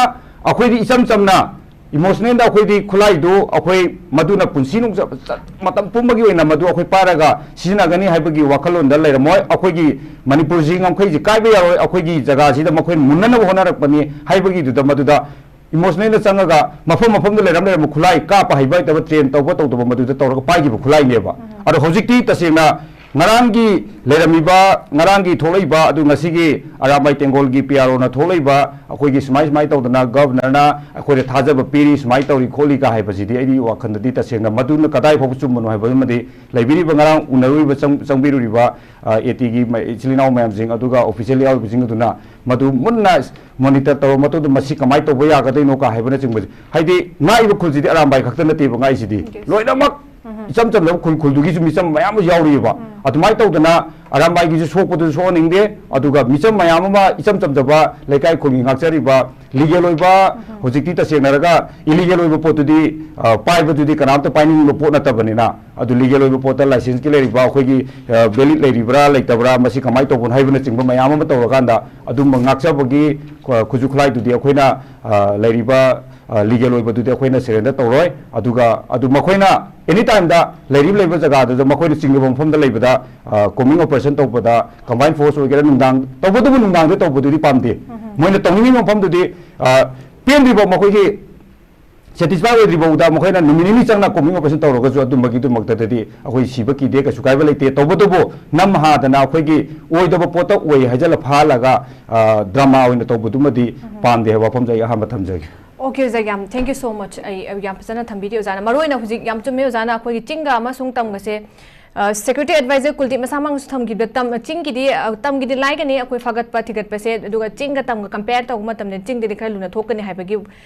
ꯑꯩꯈꯣꯏꯗꯤ ꯏꯆꯝ ꯆꯝꯅ ꯏꯃꯣꯁꯅꯦꯜꯗ ꯑꯩꯈꯣꯏꯗꯤ ꯈꯨꯠꯂꯥꯏꯗꯨ ꯑꯩꯈꯣꯏ ꯃꯗꯨꯅ ꯄꯨꯟꯁꯤ ꯅꯨꯡꯆ-, ꯆ-, ꯃꯇꯝ ꯄꯨꯝꯕꯒꯤ ꯑꯣꯏꯅ ꯃꯗꯨ ꯑꯩꯈꯣꯏ ꯄꯥꯏꯔꯒ ꯁꯤꯖꯤꯟꯅꯒꯅꯤ ꯍꯥꯏꯕꯒꯤ ꯋꯥꯈꯜꯂꯣꯟꯗ ꯂꯩꯔꯝꯃꯣꯏ꯫ ꯑꯩꯈꯣꯏꯒꯤ ꯃꯅꯤꯄꯨꯔꯁꯤ ꯉꯝꯈꯩꯁꯤ ꯀꯥꯏꯕ ꯌꯥꯔꯣꯏ, ꯑꯩꯈꯣꯏꯒꯤ ꯖꯒꯥꯁꯤꯗ ꯃꯈꯣꯏꯅ ꯃꯨꯟꯅꯅꯕ ꯍꯣꯠꯅꯔꯛꯄꯅꯤ ꯍꯥꯏꯕꯒꯤꯗꯨꯗ ꯃꯗꯨꯗ ꯏꯃꯣꯁꯅꯦꯜꯗ ꯆꯪꯉꯒ ꯃꯐꯝ ꯃꯐꯝꯗ ꯂꯩꯔꯝ ꯂꯩꯔꯝꯕ ꯈꯨꯠꯂꯥꯏ, ꯀꯥꯞꯄ ꯍꯩꯕ ꯍꯩꯇꯕ, ꯇ꯭ꯔꯦꯟ ꯇꯧꯕ ꯇꯧꯗꯕ ꯃꯗꯨꯗ ꯇꯧꯔꯒ ꯄꯥꯏꯈꯤꯕ ꯈꯨꯠꯂꯥꯏꯅꯦꯕ꯫ ꯑꯗꯣ ꯍꯧꯖꯤꯛꯇꯤ ꯇꯁꯦꯡꯅ ꯉꯔꯥꯡꯒꯤ ꯂꯩꯔꯝꯃꯤꯕ, ꯉꯔꯥꯡꯒꯤ ꯊꯣꯛꯂꯛꯏꯕ ꯑꯗꯨ ꯉꯁꯤꯒꯤ ꯑꯔꯥꯝꯕꯥꯏ ꯇꯦꯡꯒꯣꯜꯒꯤ ꯄꯤ ꯑꯥꯔ ꯑꯣꯅ ꯊꯣꯛꯂꯛꯏꯕ ꯑꯩꯈꯣꯏꯒꯤ ꯁꯨꯃꯥꯏ ꯁꯨꯃꯥꯏ ꯇꯧꯗꯅ ꯒꯚꯔꯅꯔꯅ ꯑꯩꯈꯣꯏꯗ ꯊꯥꯖꯕ ꯄꯤꯔꯤ, ꯁꯨꯃꯥꯏ ꯇꯧꯔꯤ ꯈꯣꯠꯂꯤꯒ ꯍꯥꯏꯕꯁꯤꯗꯤ ꯑꯩꯗꯤ ꯋꯥꯈꯜꯗꯗꯤ ꯇꯁꯦꯡꯅ ꯃꯗꯨꯅ ꯀꯗꯥꯏ ꯐꯥꯎꯕ ꯆꯨꯝꯕꯅꯣ ꯍꯥꯏꯕ ꯑꯃꯗꯤ ꯂꯩꯕꯤꯔꯤꯕ ꯉꯔꯥꯡ ꯎꯅꯔꯨꯔꯤꯕ ꯆꯪ-, ꯆꯪꯕꯤꯔꯨꯔꯤꯕ, ꯑ, ꯑꯦ ꯇꯤꯒꯤ ꯃ-, ꯏꯆꯤꯜ ꯏꯅꯥꯎ ꯃꯌꯥꯝꯁꯤꯡ, ꯑꯗꯨꯒ ꯑꯣꯐꯤꯁꯤꯌꯦꯜ ꯌꯥꯎꯔꯤꯕꯁꯤꯡ ꯑꯗꯨꯅ ꯃꯗꯨ ꯃꯨꯟꯅ ꯃꯣꯅꯤꯇꯔ ꯇꯧꯔꯕ ꯃꯇꯨꯡꯗ ꯃꯁꯤ ꯀꯃꯥꯏꯅ ꯇꯧꯕ ꯌꯥꯒꯗꯣꯏꯅꯣ ꯀ ꯍꯥꯏꯕꯅꯆꯤꯡꯕꯁꯦ꯫ ꯍꯥꯏꯗꯤ ꯉꯥꯛꯏꯕ ꯈꯨꯜꯁꯤꯗꯤ ꯑꯔꯥꯝꯕꯥꯏ ꯈꯛꯇ ꯅꯠꯇꯦꯕ ꯉꯥꯛꯏꯁꯤꯗꯤ꯫ Yes. ꯂꯣꯏꯅꯃꯛ ꯎꯝ꯫ ꯏꯆꯝ ꯆꯝꯖꯕ ꯈꯨꯜ, ꯈꯨꯜꯗꯨꯒꯤꯁꯨ ꯃꯤꯆꯝ ꯃꯌꯥꯝ ꯑꯃ ꯌꯥꯎꯔꯤꯑꯕ꯫ ꯎꯝ꯫ ꯑꯗꯨꯃꯥꯏꯅ ꯇꯧꯗꯅ ꯑꯔꯥꯝꯕꯥꯏꯒꯤꯁꯨ ꯁꯣꯛꯄꯗꯨꯁꯨ ꯁꯣꯛꯍꯟꯅꯤꯡꯗꯦ꯫ ꯑꯗꯨꯒ ꯃꯤꯆꯝ ꯃꯌꯥꯝ ꯑꯃ ꯏꯆꯝ ꯆꯝꯖꯕ ꯂꯩꯀꯥꯏ ꯈꯨꯜꯒꯤ ꯉꯥꯛꯆꯔꯤꯕ ꯂꯤꯒꯦꯜ ꯑꯣꯏꯕ, ꯎꯝ꯫ ꯍꯧꯖꯤꯛꯇꯤ ꯇꯁꯦꯡꯅꯔꯒ ꯏꯂꯤꯒꯦꯜ ꯑꯣꯏꯕ ꯄꯣꯠꯇꯨꯗꯤ, ꯑ, ꯄꯥꯏꯕꯗꯨꯗꯤ ꯀꯅꯥꯝꯇ ꯄꯥꯏꯅꯤꯡꯕ ꯄꯣꯠ ꯅꯠꯇꯕꯅꯤꯅ꯫ ꯑꯗꯨ ꯂꯤꯒꯦꯜ ꯑꯣꯏꯕ ꯄꯣꯠꯇ ꯂꯥꯏꯁꯦꯟꯁꯀꯤ ꯂꯩꯔꯤꯕ ꯑꯩꯈꯣꯏꯒꯤ, ꯑ, ꯚꯦꯂꯤꯠ ꯂꯩꯔꯤꯕ꯭ꯔꯥ ꯂꯩꯇꯕ꯭ꯔꯥ, ꯃꯁꯤ ꯀꯃꯥꯏꯅ ꯇꯧꯕꯅꯣ ꯍꯥꯏꯕꯅꯆꯤꯡꯕ ꯃꯌꯥꯝ ꯑꯃ ꯇꯧꯔꯀꯥꯟꯗ ꯑꯗꯨꯝꯕ ꯉꯥꯛꯆꯕꯒꯤ ꯈꯨ-, ꯈꯨꯠꯁꯨ ꯈꯨꯠꯂꯥꯏꯗꯨꯗꯤ ꯑꯩꯈꯣꯏꯅ, ꯑ, ꯂꯩꯔꯤꯕ, ꯑ, ꯂꯤꯒꯦꯜ ꯑꯣꯏꯕꯗꯨꯗꯤ ꯑꯩꯈꯣꯏꯅ ꯁꯔꯦꯟꯗꯔ ꯇꯧꯔꯣꯏ꯫ ꯑꯗꯨꯒ ꯑꯗꯨ ꯃꯈꯣꯏꯅ ꯑꯦꯅꯤ ꯇꯥꯏꯝꯗ ꯂꯩꯔꯤꯕ ꯂꯩꯕ ꯖꯒꯥꯗꯨꯗ ꯃꯈꯣꯏꯅ ꯆꯤꯡꯅꯕ ꯃꯐꯝꯗ ꯂꯩꯕꯗ, ꯑ, ꯀꯣꯝꯕꯤꯡ ꯑꯣꯄꯔꯦꯁꯟ ꯇꯧꯕꯗ, ꯀꯝꯕꯥꯏꯟ ꯐꯣꯔꯁ ꯑꯣꯏꯒꯦꯔꯥ, ꯅꯨꯡꯗꯥꯡ, ꯇꯧꯕꯇꯕꯨ ꯅꯨꯡꯗꯥꯡꯗ ꯇꯧꯕꯗꯨꯗꯤ ꯄꯥꯝꯗꯦ꯫ ꯎꯝ꯫ ꯃꯣꯏꯅ ꯇꯧꯅꯤꯡꯉꯤꯕ ꯃꯐꯝꯗꯨꯗꯤ, ꯑ, ꯄꯦꯟꯗ꯭ꯔꯤꯕ ꯃꯈꯣꯏꯒꯤ ꯁꯦꯇꯤꯁꯐꯥꯏ ꯑꯣꯏꯗ꯭ꯔꯤ ꯐꯥꯎꯗ ꯃꯈꯣꯏꯅ ꯅꯨꯃꯤꯠ ꯅꯤꯅꯤ ꯆꯪꯅ ꯀꯣꯝꯕꯤꯡ ꯑꯣꯄꯔꯦꯁꯟ ꯇꯧꯔꯒꯁꯨ ꯑꯗꯨꯝꯕꯒꯤꯗꯃꯛꯇꯗꯤ ꯑꯩꯈꯣꯏ ꯁꯤꯕ ꯀꯤꯗꯦ, ꯀꯩꯁꯨ ꯀꯥꯏꯕ ꯂꯩꯇꯦ꯫ ꯇꯧꯕꯇꯕꯨ ꯅꯝ ꯍꯥꯗꯅ ꯑꯩꯈꯣꯏꯒꯤ ꯑꯣꯏꯗꯕ ꯄꯣꯠꯇ ꯑꯣꯏ ꯍꯥꯏꯖꯜꯂ ꯐꯥꯍꯜꯂꯒ, ꯑ, ꯗ꯭ꯔꯃꯥ ꯑꯣꯏꯅ ꯇꯧꯕꯗꯨꯃꯗꯤ ꯎꯝ꯫ ꯄꯥꯝꯗꯦ ꯍꯥꯏꯕ ꯋꯥꯐꯝꯁꯦ ꯑꯩ ꯑꯍꯥꯟꯕ ꯊꯝꯖꯒꯦ꯫ ꯑꯣꯀꯦ, ꯑꯣꯖꯥ, ꯌꯥꯝ thank you so much꯫ ꯑꯩ, ꯑꯩ ꯌꯥꯝ ꯐꯖꯅ ꯊꯝꯕꯤꯔꯤ ꯑꯣꯖꯥꯅ꯫ ꯃꯔꯨ ꯑꯣꯏꯅ ꯍꯧꯖꯤꯛ ꯌꯥꯝ ꯆꯨꯝꯃꯦ ꯑꯣꯖꯥꯅ, ꯑꯩꯈꯣꯏꯒꯤ ꯆꯤꯡꯒ ꯑꯃꯁꯨꯡ ꯇꯝꯒꯁꯦ ꯁꯦꯀ꯭ꯌꯨꯔꯤꯇꯤ ꯑꯦꯗꯚꯥꯏꯖꯔ ꯀꯨꯜꯗꯤꯞ ꯃꯁꯥꯃꯛꯅꯁꯨ ꯊꯝꯈꯤꯕꯗ, ꯇꯝ-, ꯆꯤꯡꯒꯤꯗꯤ, ꯑ, ꯇꯝꯒꯤꯗꯤ ꯂꯥꯏꯒꯅꯤ, ꯑꯩꯈꯣꯏ ꯐꯒꯠꯄ ꯊꯤꯒꯠꯄꯁꯦ, ꯑꯗꯨꯒ ꯆꯤꯡꯒ ꯇꯝꯒ ꯀꯝꯄꯦꯌꯔ ꯇꯧꯕ ꯃꯇꯝꯗ ꯆꯤꯡꯗꯗꯤ ꯈꯔ ꯂꯨꯅ ꯊꯣꯛꯀꯅꯤ ꯍꯥꯏꯕꯒꯤ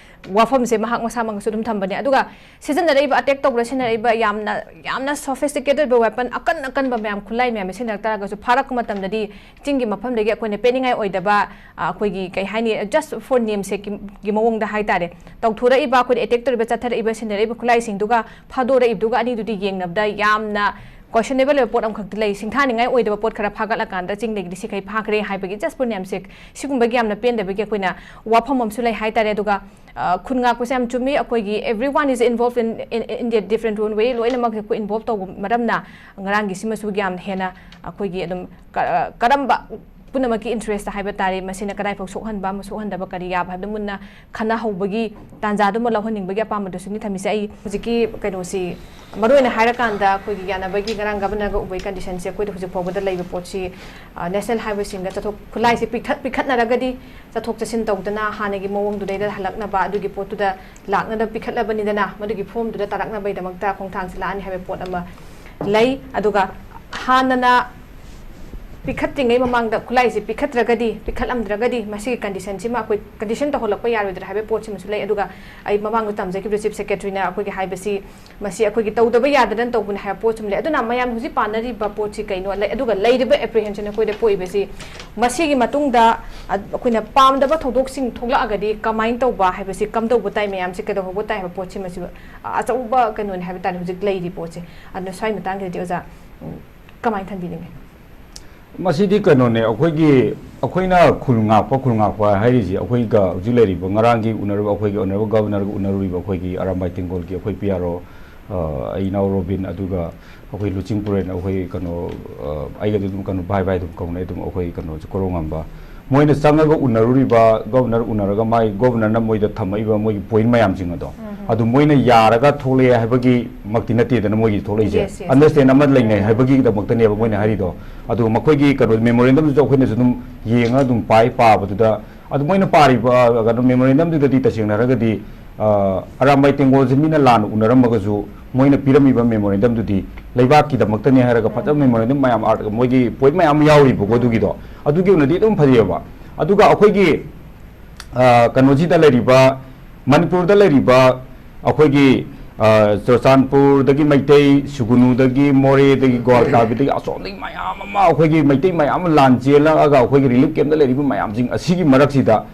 ꯋꯥꯐꯝꯁꯦ ꯃꯍꯥꯛ ꯃꯁꯥꯃꯛꯅꯁꯨ ꯑꯗꯨꯝ ꯊꯝꯕꯅꯦ꯫ ꯑꯗꯨꯒ ꯁꯤꯖꯤꯟꯅꯔꯛꯏꯕ, ꯑꯦꯇꯦꯛ ꯇꯧꯕꯗ ꯁꯤꯖꯤꯟꯅꯔꯛꯏꯕ ꯌꯥꯝꯅ, ꯌꯥꯝꯅ ꯁꯣꯐꯤꯁꯇꯤꯀꯦꯇꯦꯗ ꯑꯣꯏꯕ ꯋꯦꯄꯟ, ꯑꯀꯟ ꯑꯀꯟꯕ ꯃꯌꯥꯝ, ꯈꯨꯠꯂꯥꯏ ꯃꯌꯥꯝꯁꯦ ꯁꯤꯖꯤꯟꯅꯔꯛ ꯇꯥꯔꯒꯁꯨ, ꯐꯥꯔꯛꯄ ꯃꯇꯝꯗꯗꯤ ꯆꯤꯡꯒꯤ ꯃꯐꯝꯗꯒꯤ ꯑꯩꯈꯣꯏꯅ ꯄꯦꯟꯅꯤꯡꯉꯥꯏ ꯑꯣꯏꯗꯕ, ꯑ, ꯑꯩꯈꯣꯏꯒꯤ, ꯀꯩ ꯍꯥꯏꯅꯤ, just for namesake ꯀꯤ, ꯒꯤ ꯃꯑꯣꯡꯗ ꯍꯥꯏꯇꯥꯔꯦ, ꯇꯧꯊꯣꯔꯛꯏꯕ, ꯑꯩꯈꯣꯏꯗ ꯑꯦꯇꯦꯛ ꯇꯧꯔꯤꯕ, ꯆꯠꯊꯔꯛꯏꯕ, ꯁꯤꯖꯤꯟꯅꯔꯛꯏꯕ ꯈꯨꯠꯂꯥꯏꯁꯤꯡꯗꯨꯒ ꯐꯥꯗꯣꯔꯛꯏꯕꯗꯨꯒ ꯑꯅꯤꯗꯨꯗꯤ ꯌꯦꯡꯅꯕꯗ ꯌꯥꯝꯅ questionable ꯑꯣꯏꯕ ꯄꯣꯠ ꯑꯃꯈꯛꯇꯤ ꯂꯩ꯫ ꯁꯤꯡꯊꯥꯅꯤꯡꯉꯥꯏ ꯑꯣꯏꯗꯕ ꯄꯣꯠ ꯈꯔ ꯐꯥꯒꯠꯂꯀꯥꯟꯗ ꯆꯤꯡꯗꯒꯤꯗꯤ ꯁꯤꯈꯩ ꯐꯥꯈ꯭ꯔꯦ ꯍꯥꯏꯕꯒꯤ just for namesake ꯁꯤꯒꯨꯝꯕꯒꯤ ꯌꯥꯝꯅ ꯄꯦꯟꯗꯕꯒꯤ ꯑꯩꯈꯣꯏꯅ ꯋꯥꯐꯝ ꯑꯃꯁꯨ ꯂꯩ ꯍꯥꯏꯇꯥꯔꯦ꯫ ꯑꯗꯨꯒ, ꯑ, ꯈꯨꯟ ꯉꯥꯛꯄꯁꯦ ꯌꯥꯝ ꯆꯨꯝꯃꯤ꯫ ꯑꯩꯈꯣꯏꯒꯤ everyone is involved in, in, in their different own way, ꯂꯣꯏꯅꯃꯛ ꯑꯩꯈꯣꯏ ꯏꯟꯚꯣꯜꯕ ꯇꯧꯕ ꯃꯔꯝꯅ ꯉꯔꯥꯡꯒꯤꯁꯤꯃꯁꯨ ꯌꯥꯝꯅ ꯍꯦꯟꯅ ꯑꯩꯈꯣꯏꯒꯤ ꯑꯗꯨꯝ ꯀ-, ꯀꯔꯝꯕ ꯄꯨꯝꯅꯃꯛꯀꯤ ꯏꯟꯇꯔꯦꯁꯇ ꯍꯥꯏꯕ ꯇꯥꯔꯦ, ꯃꯁꯤꯅ ꯀꯗꯥꯏꯐꯥꯎ ꯁꯣꯛꯍꯟꯕ ꯑꯃ ꯁꯣꯛꯍꯟꯗꯕ ꯀꯔꯤ ꯌꯥꯕ ꯍꯥꯏꯕꯗꯨ ꯃꯨꯟꯅ ꯈꯟꯅꯍꯧꯕꯒꯤ ꯇꯥꯟꯖꯥꯗꯨꯃ ꯂꯧꯍꯟꯅꯤꯡꯕꯒꯤ ꯑꯄꯥꯝꯕꯗꯨꯁꯨꯅꯤ ꯊꯝꯃꯤꯁꯦ꯫ ꯑꯩ ꯍꯧꯖꯤꯛꯀꯤ ꯀꯩꯅꯣꯁꯤ, ꯃꯔꯨꯑꯣꯏꯅ ꯍꯥꯏꯔꯀꯥꯟꯗ ꯑꯩꯈꯣꯏꯒꯤ ꯌꯥꯅꯕꯒꯤ ꯉꯔꯥꯡ ꯒꯕꯔꯅꯔꯒ ꯎꯕꯒꯤ ꯀꯟꯗꯤꯁꯟꯁꯤ ꯑꯩꯈꯣꯏꯗ ꯍꯧꯖꯤꯛ ꯐꯥꯎꯕꯗ ꯂꯩꯕ ꯄꯣꯠꯁꯤ, ꯑ, ꯅꯦꯁꯅꯦꯜ ꯍꯥꯏꯋꯦꯁꯤꯡꯗ ꯆꯠꯊꯣꯛ, ꯈꯨꯠꯂꯥꯏꯁꯤ ꯄꯤꯛꯊꯠ-, ꯄꯤꯛꯈꯠꯅꯔꯒꯗꯤ ꯆꯠꯊꯣꯛ ꯆꯠꯁꯤꯟ ꯇꯧꯗꯅ ꯍꯥꯟꯅꯒꯤ ꯃꯑꯣꯡꯗꯨꯗꯩꯗ ꯍꯜꯂꯛꯅꯕ, ꯑꯗꯨꯒꯤ ꯄꯣꯠꯇꯨꯗ ꯂꯥꯛꯅꯗ ꯄꯤꯈꯠꯂꯕꯅꯤꯗꯅ, ꯃꯗꯨꯒꯤ ꯐꯣꯝꯗꯨꯗ ꯇꯥꯔꯛꯅꯕꯒꯤꯗꯃꯛꯇ ꯈꯣꯡꯊꯥꯡꯁꯤ ꯂꯥꯛꯑꯅꯤ ꯍꯥꯏꯕ ꯄꯣꯠ ꯑꯃ ꯂꯩ꯫ ꯑꯗꯨꯒ ꯍꯥꯟꯅꯅ ꯄꯤꯈꯠꯇ꯭ꯔꯤꯉꯩ ꯃꯃꯥꯡꯗ ꯈꯨꯠꯂꯥꯏꯁꯤ ꯄꯤꯈꯠꯇ꯭ꯔꯒꯗꯤ, ꯄꯤꯈꯠꯂꯝꯗ꯭ꯔꯒꯗꯤ ꯃꯁꯤꯒꯤ ꯀꯟꯗꯤꯁꯟꯁꯤꯃ ꯑꯩꯈꯣꯏ ꯀꯟꯗꯤꯁꯟ ꯇꯧꯍꯜꯂꯛꯄ ꯌꯥꯔꯣꯏꯗ꯭ꯔꯥ ꯍꯥꯏꯕ ꯄꯣꯠꯁꯤꯃꯁꯨ ꯂꯩ꯫ ꯑꯗꯨꯒ ꯑꯩ ꯃꯃꯥꯡꯗ ꯇꯝꯖꯈꯤꯕꯗ ꯆꯤꯐ ꯁꯦꯀ꯭ꯔꯦꯇꯔꯤꯅ ꯑꯩꯈꯣꯏꯒꯤ ꯍꯥꯏꯕꯁꯤ, ꯃꯁꯤ ꯑꯩꯈꯣꯏꯒꯤ ꯇꯧꯗꯕ ꯌꯥꯗꯗꯅ ꯇꯧꯕꯅꯤ ꯍꯥꯏꯕ ꯄꯣꯠꯁꯨ ꯂꯩ꯫ ꯑꯗꯨꯅ ꯃꯌꯥꯝ ꯍꯧꯖꯤꯛ ꯄꯥꯟꯅꯔꯤꯕ ꯄꯣꯠꯁꯤ ꯀꯩꯅꯣ, ꯂꯩ-, ꯑꯗꯨꯒ ꯂꯩꯔꯤꯕ ꯑꯦꯄ꯭ꯔꯤꯍꯦꯟꯁꯟ ꯑꯩꯈꯣꯏꯗ ꯄꯣꯛꯏꯕꯁꯤ, ꯃꯁꯤꯒꯤ ꯃꯇꯨꯡꯗ ꯑ-, ꯑꯩꯈꯣꯏꯅ ꯄꯥꯝꯗꯕ ꯊꯧꯗꯣꯛꯁꯤꯡ ꯊꯣꯛꯂꯛꯑꯒꯗꯤ ꯀꯃꯥꯏꯅ ꯇꯧꯕ ꯍꯥꯏꯕꯁꯤ, ꯀꯝꯗꯧꯕ ꯇꯥꯏ, ꯃꯌꯥꯝꯁꯤ ꯀꯩꯗꯧꯍꯧꯕ ꯇꯥꯏ ꯍꯥꯏꯕ ꯄꯣꯠꯁꯤꯃꯁꯨ, ꯑ, ꯑꯆꯧꯕ ꯀꯩꯅꯣꯅꯤ ꯍꯥꯏꯕ ꯇꯥꯔꯦ ꯍꯧꯖꯤꯛ ꯂꯩꯔꯤ ꯄꯣꯠꯁꯦ꯫ ꯑꯗꯨꯅ ꯁ꯭ꯋꯥꯏ ꯃꯇꯥꯡꯁꯤꯗꯗꯤ ꯑꯣꯖꯥ, ꯎꯝ, ꯀꯃꯥꯏꯅ ꯊꯝꯕꯤꯅꯤꯡꯉꯤ? ꯃꯁꯤꯗꯤ ꯀꯩꯅꯣꯅꯦ, ꯑꯩꯈꯣꯏꯒꯤ, ꯑꯩꯈꯣꯏꯅ ꯈꯨꯜ ꯉꯥꯛꯄ, ꯈꯨꯜ ꯉꯥꯛꯄ ꯍꯥꯏꯔꯤꯁꯤ, ꯑꯩꯈꯣꯏꯒ ꯍꯧꯖꯤꯛ ꯂꯩꯔꯤꯕ, ꯉꯔꯥꯡꯒꯤ ꯎꯅꯔꯨꯕ, ꯑꯩꯈꯣꯏꯒꯤ ꯑꯣꯅꯔꯦꯕꯜ ꯒꯕꯔꯅꯔꯒ ꯎꯅꯔꯨꯔꯤꯕ ꯑꯩꯈꯣꯏꯒꯤ ꯑꯔꯥꯝꯕꯥꯏ ꯇꯦꯡꯒꯣꯜꯒꯤ ꯑꯩꯈꯣꯏ ꯄꯤ ꯑꯥꯔ ꯑꯣ, ꯑ, ꯑꯩ ꯏꯅꯥꯎ ꯔꯣꯕꯤꯟ, ꯑꯗꯨꯒ ꯑꯩꯈꯣꯏ ꯂꯨꯆꯤꯡ ꯄꯨꯔꯦꯟ, ꯑꯩꯈꯣꯏ ꯀꯩꯅꯣ, ꯑ, ꯑꯩꯒꯗꯤ ꯑꯗꯨꯝ ꯀꯩꯅꯣ ꯚꯥꯏ ꯚꯥꯏ ꯑꯗꯨꯝ ꯀꯧꯅꯩ, ꯑꯗꯨꯝ ꯑꯩꯈꯣꯏ ꯀꯩꯅꯣꯁꯦ ꯀꯣꯔꯧꯉꯥꯟꯕ꯫ ꯃꯣꯏꯅ ꯆꯪꯉꯒ ꯎꯅꯔꯨꯔꯤꯕ, ꯒꯕꯔꯅꯔ ꯎꯅꯔꯒ ꯃꯥꯏ ꯒꯕꯔꯅꯔꯅ ꯃꯣꯏꯗ ꯊꯝꯃꯛꯏꯕ ꯃꯣꯏꯒꯤ ꯄꯣꯏꯟ ꯃꯌꯥꯝꯁꯤꯡ ꯑꯗꯣ, ꯎꯝ, ꯎꯝ꯫ ꯑꯗꯨ ꯃꯣꯏꯅ ꯌꯥꯔꯒ ꯊꯣꯛꯂꯛꯑꯦ ꯍꯥꯏꯕꯒꯤ ꯃꯛꯇꯤ ꯅꯠꯇꯦꯗꯅ ꯃꯣꯏꯒꯤ ꯊꯣꯛꯂꯛꯏꯁꯦ꯫ Yes, yes. ꯑꯟꯗꯔꯁꯇꯦꯟ ꯑꯃ ꯂꯩꯅꯩ ꯍꯥꯏꯕꯒꯤꯗꯃꯛꯇꯅꯦꯕ ꯃꯣꯏꯅ ꯍꯥꯏꯔꯤꯗꯣ꯫ ꯑꯗꯨꯒ ꯃꯈꯣꯏꯒꯤ ꯀꯩꯅꯣ ꯃꯦꯃꯣꯔꯦꯟꯗꯝꯗꯨꯁꯨ ꯑꯩꯈꯣꯏꯅꯁꯨ ꯑꯗꯨꯝ ꯌꯦꯡꯉ ꯑꯗꯨꯝ ꯄꯥꯏ, ꯄꯥꯕꯗꯨꯗ ꯑꯗꯨ ꯃꯣꯏꯅ ꯄꯥꯔꯤꯕ, ꯑ, ꯀꯩꯅꯣ ꯃꯦꯃꯣꯔꯦꯟꯗꯝꯗꯨꯗꯗꯤ ꯇꯁꯦꯡꯅ ꯍꯥꯏꯔꯒꯗꯤ, ꯑ, ꯑꯔꯥꯝꯕꯥꯏ ꯇꯦꯡꯒꯣꯜꯁꯦ ꯃꯤꯅ ꯂꯥꯟꯅ ꯎꯅꯔꯝꯃꯒꯁꯨ ꯃꯣꯏꯅ ꯄꯤꯔꯝꯃꯤꯕ memorandum ꯗꯨꯗꯤ ꯂꯩꯕꯥꯛꯀꯤꯗꯃꯛꯇꯅꯤ ꯍꯥꯏꯔꯒ ꯐꯖꯕ memorandum ꯃꯌꯥꯝ, art ꯃꯣꯏꯒꯤ point ꯃꯌꯥꯝ ꯑꯃ ꯌꯥꯎꯔꯤꯕꯀꯣ꯫ ꯑꯗꯨꯒꯤꯗꯣ, ꯑꯗꯨꯒꯤ ꯑꯣꯏꯅꯗꯤ ꯑꯗꯨꯝ ꯐꯖꯩꯑꯕ꯫ ꯑꯗꯨꯒ ꯑꯩꯈꯣꯏꯒꯤ, ꯑ, ꯀꯩꯅꯣꯁꯤꯗ ꯂꯩꯔꯤꯕ, ꯃꯅꯤꯄꯨꯔꯗ ꯂꯩꯔꯤꯕ ꯑꯩꯈꯣꯏꯒꯤ, ꯑ, ꯆꯨꯔꯆꯥꯟꯄꯨꯔꯗꯒꯤ ꯃꯩꯇꯩ, ꯁꯨꯒꯨꯅꯨꯗꯒꯤ, ꯃꯣꯔꯦꯗꯒꯤ, ꯒ꯭ꯋꯥꯜꯇꯥꯕꯤꯗꯒꯤ, ꯑꯁꯣꯝꯗꯒꯤ ꯃꯌꯥꯝ ꯑꯃ ꯑꯩꯈꯣꯏꯒꯤ ꯃꯩꯇꯩ ꯃꯌꯥꯝ ꯑꯃ ꯂꯥꯟ ꯆꯦꯜꯂꯛꯑꯒ ꯑꯩꯈꯣꯏꯒꯤ relief camp ꯇ ꯂꯩꯔꯤꯕ ꯃꯌꯥꯝꯁꯤꯡ ꯑꯁꯤꯒꯤ ꯃꯔꯛꯁꯤꯗ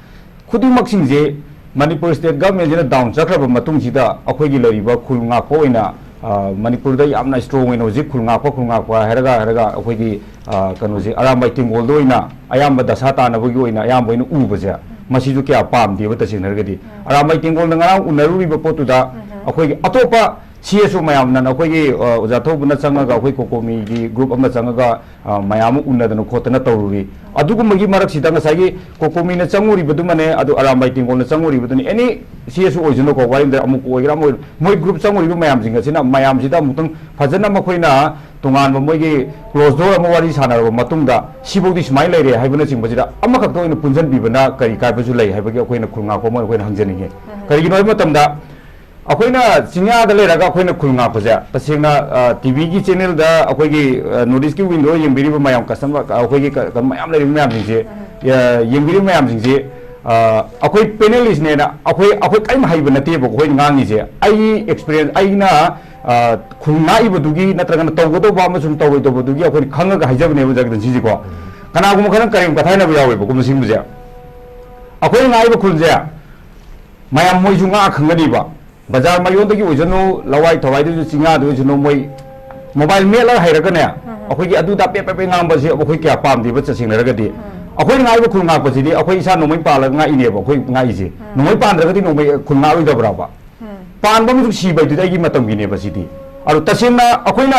ꯈꯨꯗꯤꯡꯃꯛꯁꯤꯡꯁꯦ ꯃꯅꯤꯄꯨꯔ state government ꯁꯤꯅ down ꯆꯠꯈ꯭ꯔꯕ ꯃꯇꯨꯡꯁꯤꯗ ꯑꯩꯈꯣꯏꯒꯤ ꯂꯩꯔꯤꯕ ꯈꯨꯜ ꯉꯥꯛꯄ ꯑꯣꯏꯅ, ꯑ, ꯃꯅꯤꯄꯨꯔꯗ ꯌꯥꯝꯅ strong ꯑꯣꯏꯅ ꯍꯧꯖꯤꯛ ꯈꯨꯜ ꯉꯥꯛꯄ, ꯈꯨꯜ ꯉꯥꯛꯄ ꯍꯥꯏꯔꯒ, ꯍꯥꯏꯔꯒ ꯑꯩꯈꯣꯏꯒꯤ, ꯑ, ꯀꯩꯅꯣꯁꯦ, ꯑꯔꯥꯝꯕꯥꯏ ꯇꯦꯡꯒꯣꯜꯗ ꯑꯣꯏꯅ ꯑꯌꯥꯝꯕ ꯗꯁꯥ ꯇꯥꯅꯕꯒꯤ ꯑꯣꯏꯅ ꯑꯌꯥꯝꯕ ꯑꯣꯏꯅ ꯎꯕꯁꯦ, ꯃꯁꯤꯁꯨ ꯀꯌꯥ ꯄꯥꯝꯗꯦꯕ ꯇꯁꯦꯡꯅ ꯍꯥꯏꯔꯒꯗꯤ꯫ ꯑꯔꯥꯝꯕꯥꯏ ꯇꯦꯡꯒꯣꯜꯗ ꯉꯔꯥꯡ ꯎꯅꯔꯨꯔꯤꯕ ꯄꯣꯠꯇꯨꯗ ꯑꯩꯈꯣꯏꯒꯤ ꯑꯇꯣꯞꯄ C S O ꯃꯌꯥꯝꯅ ꯑꯩꯈꯣꯏꯒꯤ, ꯑ, ꯑꯣꯖꯥ ꯊꯧꯕꯅ ꯆꯪꯉꯒ ꯑꯩꯈꯣꯏ ꯀꯣꯀꯣꯃꯤꯒꯤ group ꯑꯃ ꯆꯪꯉꯒ, ꯑ, ꯃꯌꯥꯝ ꯑꯃ ꯎꯅꯗꯅ ꯈꯣꯠꯇꯅ ꯇꯧꯔꯨꯔꯤ꯫ ꯑꯗꯨꯒꯨꯝꯕꯒꯤ ꯃꯔꯛꯁꯤꯗ ꯉꯁꯥꯏꯒꯤ ꯀꯣꯀꯣꯃꯤꯅ ꯆꯪꯉꯨꯔꯤꯕꯗꯨꯃꯅꯦ, ꯑꯗꯨ Arambai ꯇꯦꯡꯒꯣꯜꯅ ꯆꯪꯉꯨꯔꯤꯕꯗꯨꯅꯤ, any C S O ꯑꯣꯏꯁꯅꯨꯀꯣ, ꯋꯥꯔꯤꯗ ꯑꯃꯨꯛ ꯑꯣꯏꯒꯦꯔꯥ ꯑꯃ ꯑꯣꯏꯒꯦꯔꯥ, ꯃꯣꯏ group ꯆꯪꯉꯨꯔꯤꯕ ꯃꯌꯥꯝꯁꯤꯡ ꯑꯁꯤꯅ ꯃꯌꯥꯝꯁꯤꯗ ꯑꯃꯨꯛꯇꯪ ꯐꯖꯅ ꯃꯈꯣꯏꯅ ꯇꯣꯉꯥꯟꯕ ꯃꯣꯏꯒꯤ close door ꯑꯃ ꯋꯥꯔꯤ ꯁꯥꯟꯅꯔꯕ ꯃꯇꯨꯡꯗ ꯁꯤꯐꯧꯗꯤ ꯁꯨꯃꯥꯏꯅ ꯂꯩꯔꯦ ꯍꯥꯏꯕꯅꯆꯤꯡꯕꯁꯤꯗ ꯑꯃꯈꯛꯇ ꯑꯣꯏꯅ ꯄꯨꯟꯁꯤꯟꯕꯤꯕꯅ ꯀꯔꯤ ꯀꯥꯏꯕꯁꯨ ꯂꯩ ꯍꯥꯏꯕꯒꯤ ꯑꯩꯈꯣꯏꯅ ꯈꯨꯜ ꯉꯥꯛꯄ ꯑꯃ ꯑꯩꯈꯣꯏꯅ ꯍꯪꯖꯅꯤꯡꯉꯤ꯫ ꯀꯔꯤꯒꯤꯅꯣ ꯍꯥꯏꯕ ꯃꯇꯝꯗ ꯑꯩꯈꯣꯏꯅ ꯆꯤꯡꯌꯥꯗ ꯂꯩꯔꯒ ꯑꯩꯈꯣꯏꯅ ꯈꯨꯜ ꯉꯥꯛꯄꯁꯦ ꯇꯁꯦꯡꯅ, ꯑ, T V ꯒꯤ channel ꯗ ꯑꯩꯈꯣꯏꯒꯤ, ꯑ, North East ꯀꯤ window ꯌꯦꯡꯕꯤꯔꯤꯕ ꯃꯌꯥꯝ customer, ꯑꯩꯈꯣꯏꯒꯤ ꯀ-, ꯀ-, ꯃꯌꯥꯝ ꯂꯩꯔꯤꯕ ꯃꯌꯥꯝꯁꯤꯡꯁꯦ, ꯑ, ꯌꯦꯡꯕꯤꯔꯤꯕ ꯃꯌꯥꯝꯁꯤꯡꯁꯦ, ꯑ, ꯑꯩꯈꯣꯏ panelist ꯅꯦꯅ ꯑꯩꯈꯣꯏ, ꯑꯩꯈꯣꯏ ꯀꯔꯤꯝ ꯍꯩꯕ ꯅꯠꯇꯦꯕ ꯑꯩꯈꯣꯏꯅ ꯉꯥꯡꯉꯤꯁꯦ꯫ ꯑꯩꯒꯤ experience, ꯑꯩꯅ, ꯑ, ꯈꯨꯜ ꯉꯥꯛꯏꯕꯗꯨꯒꯤ ꯅꯠꯇ꯭ꯔꯒꯅ ꯇꯧꯒꯗꯧꯕ ꯑꯃꯁꯨꯡ ꯇꯧꯔꯣꯏꯗꯧꯕꯗꯨꯒꯤ ꯑꯩꯈꯣꯏꯅ ꯈꯪꯉꯒ ꯍꯥꯏꯖꯕꯅꯦꯕ ꯖꯒꯗꯟꯁꯤꯁꯦꯀꯣ꯫ ꯀꯅꯥꯒꯨꯝꯕ ꯈꯔ ꯀꯔꯦꯝ ꯀꯊꯥꯏꯅꯕ ꯌꯥꯎꯋꯦꯕꯀꯣ ꯃꯁꯤꯒꯨꯝꯕꯁꯦ꯫ ꯑꯩꯈꯣꯏꯅ ꯉꯥꯛꯏꯕ ꯈꯨꯜꯁꯦ ꯃꯌꯥꯝ ꯃꯣꯏꯁꯨ ꯉꯥꯛꯑ ꯈꯪꯒꯅꯤꯕ꯫ ꯕꯖꯥꯔ ꯃꯌꯣꯟꯗꯒꯤ ꯑꯣꯏꯁꯅꯨ, ꯂꯋꯥꯏ ꯊꯋꯥꯏꯗꯒꯤ ꯑꯣꯏꯁꯅꯨ, ꯆꯤꯡꯌꯥꯗ ꯑꯣꯏꯁꯅꯨ, ꯃꯣꯏ mobile ꯃꯦꯠꯂꯒ ꯍꯩꯔꯒꯅꯦ, ꯑꯩꯈꯣꯏꯒꯤ ꯑꯗꯨꯗ ꯄꯦ ꯄꯦ ꯄꯦ ꯉꯥꯡꯕꯁꯦ ꯑꯩꯈꯣꯏ ꯀꯌꯥ ꯄꯥꯝꯗꯦꯕ ꯇꯁꯦꯡꯅ ꯍꯥꯏꯔꯒꯗꯤ꯫ ꯑꯩꯈꯣꯏꯅ ꯉꯥꯛꯏꯕ ꯈꯨꯜ ꯉꯥꯛꯄꯁꯤꯗꯤ ꯑꯩꯈꯣꯏ ꯏꯁꯥ ꯅꯣꯡꯃꯩ ꯄꯥꯜꯂꯒ ꯉꯥꯛꯏꯅꯦꯕ ꯑꯩꯈꯣꯏ ꯉꯥꯛꯏꯁꯦ꯫ ꯅꯣꯡꯃꯩ ꯄꯥꯟꯗ꯭ꯔꯒꯗꯤ ꯅꯣꯡꯃꯩ ꯈꯨꯜ ꯉꯥꯛꯑꯣꯏꯗꯕ꯭ꯔꯕ? ꯄꯥꯟꯕ ꯑꯃꯁꯨ ꯁꯤꯕ ꯍꯥꯏꯗꯨꯗꯤ ꯑꯩꯒꯤ ꯃꯇꯝꯒꯤꯅꯦꯕ ꯁꯤꯗꯤ꯫ ꯑꯗꯣ ꯇꯁꯦꯡꯅ ꯑꯩꯈꯣꯏꯅ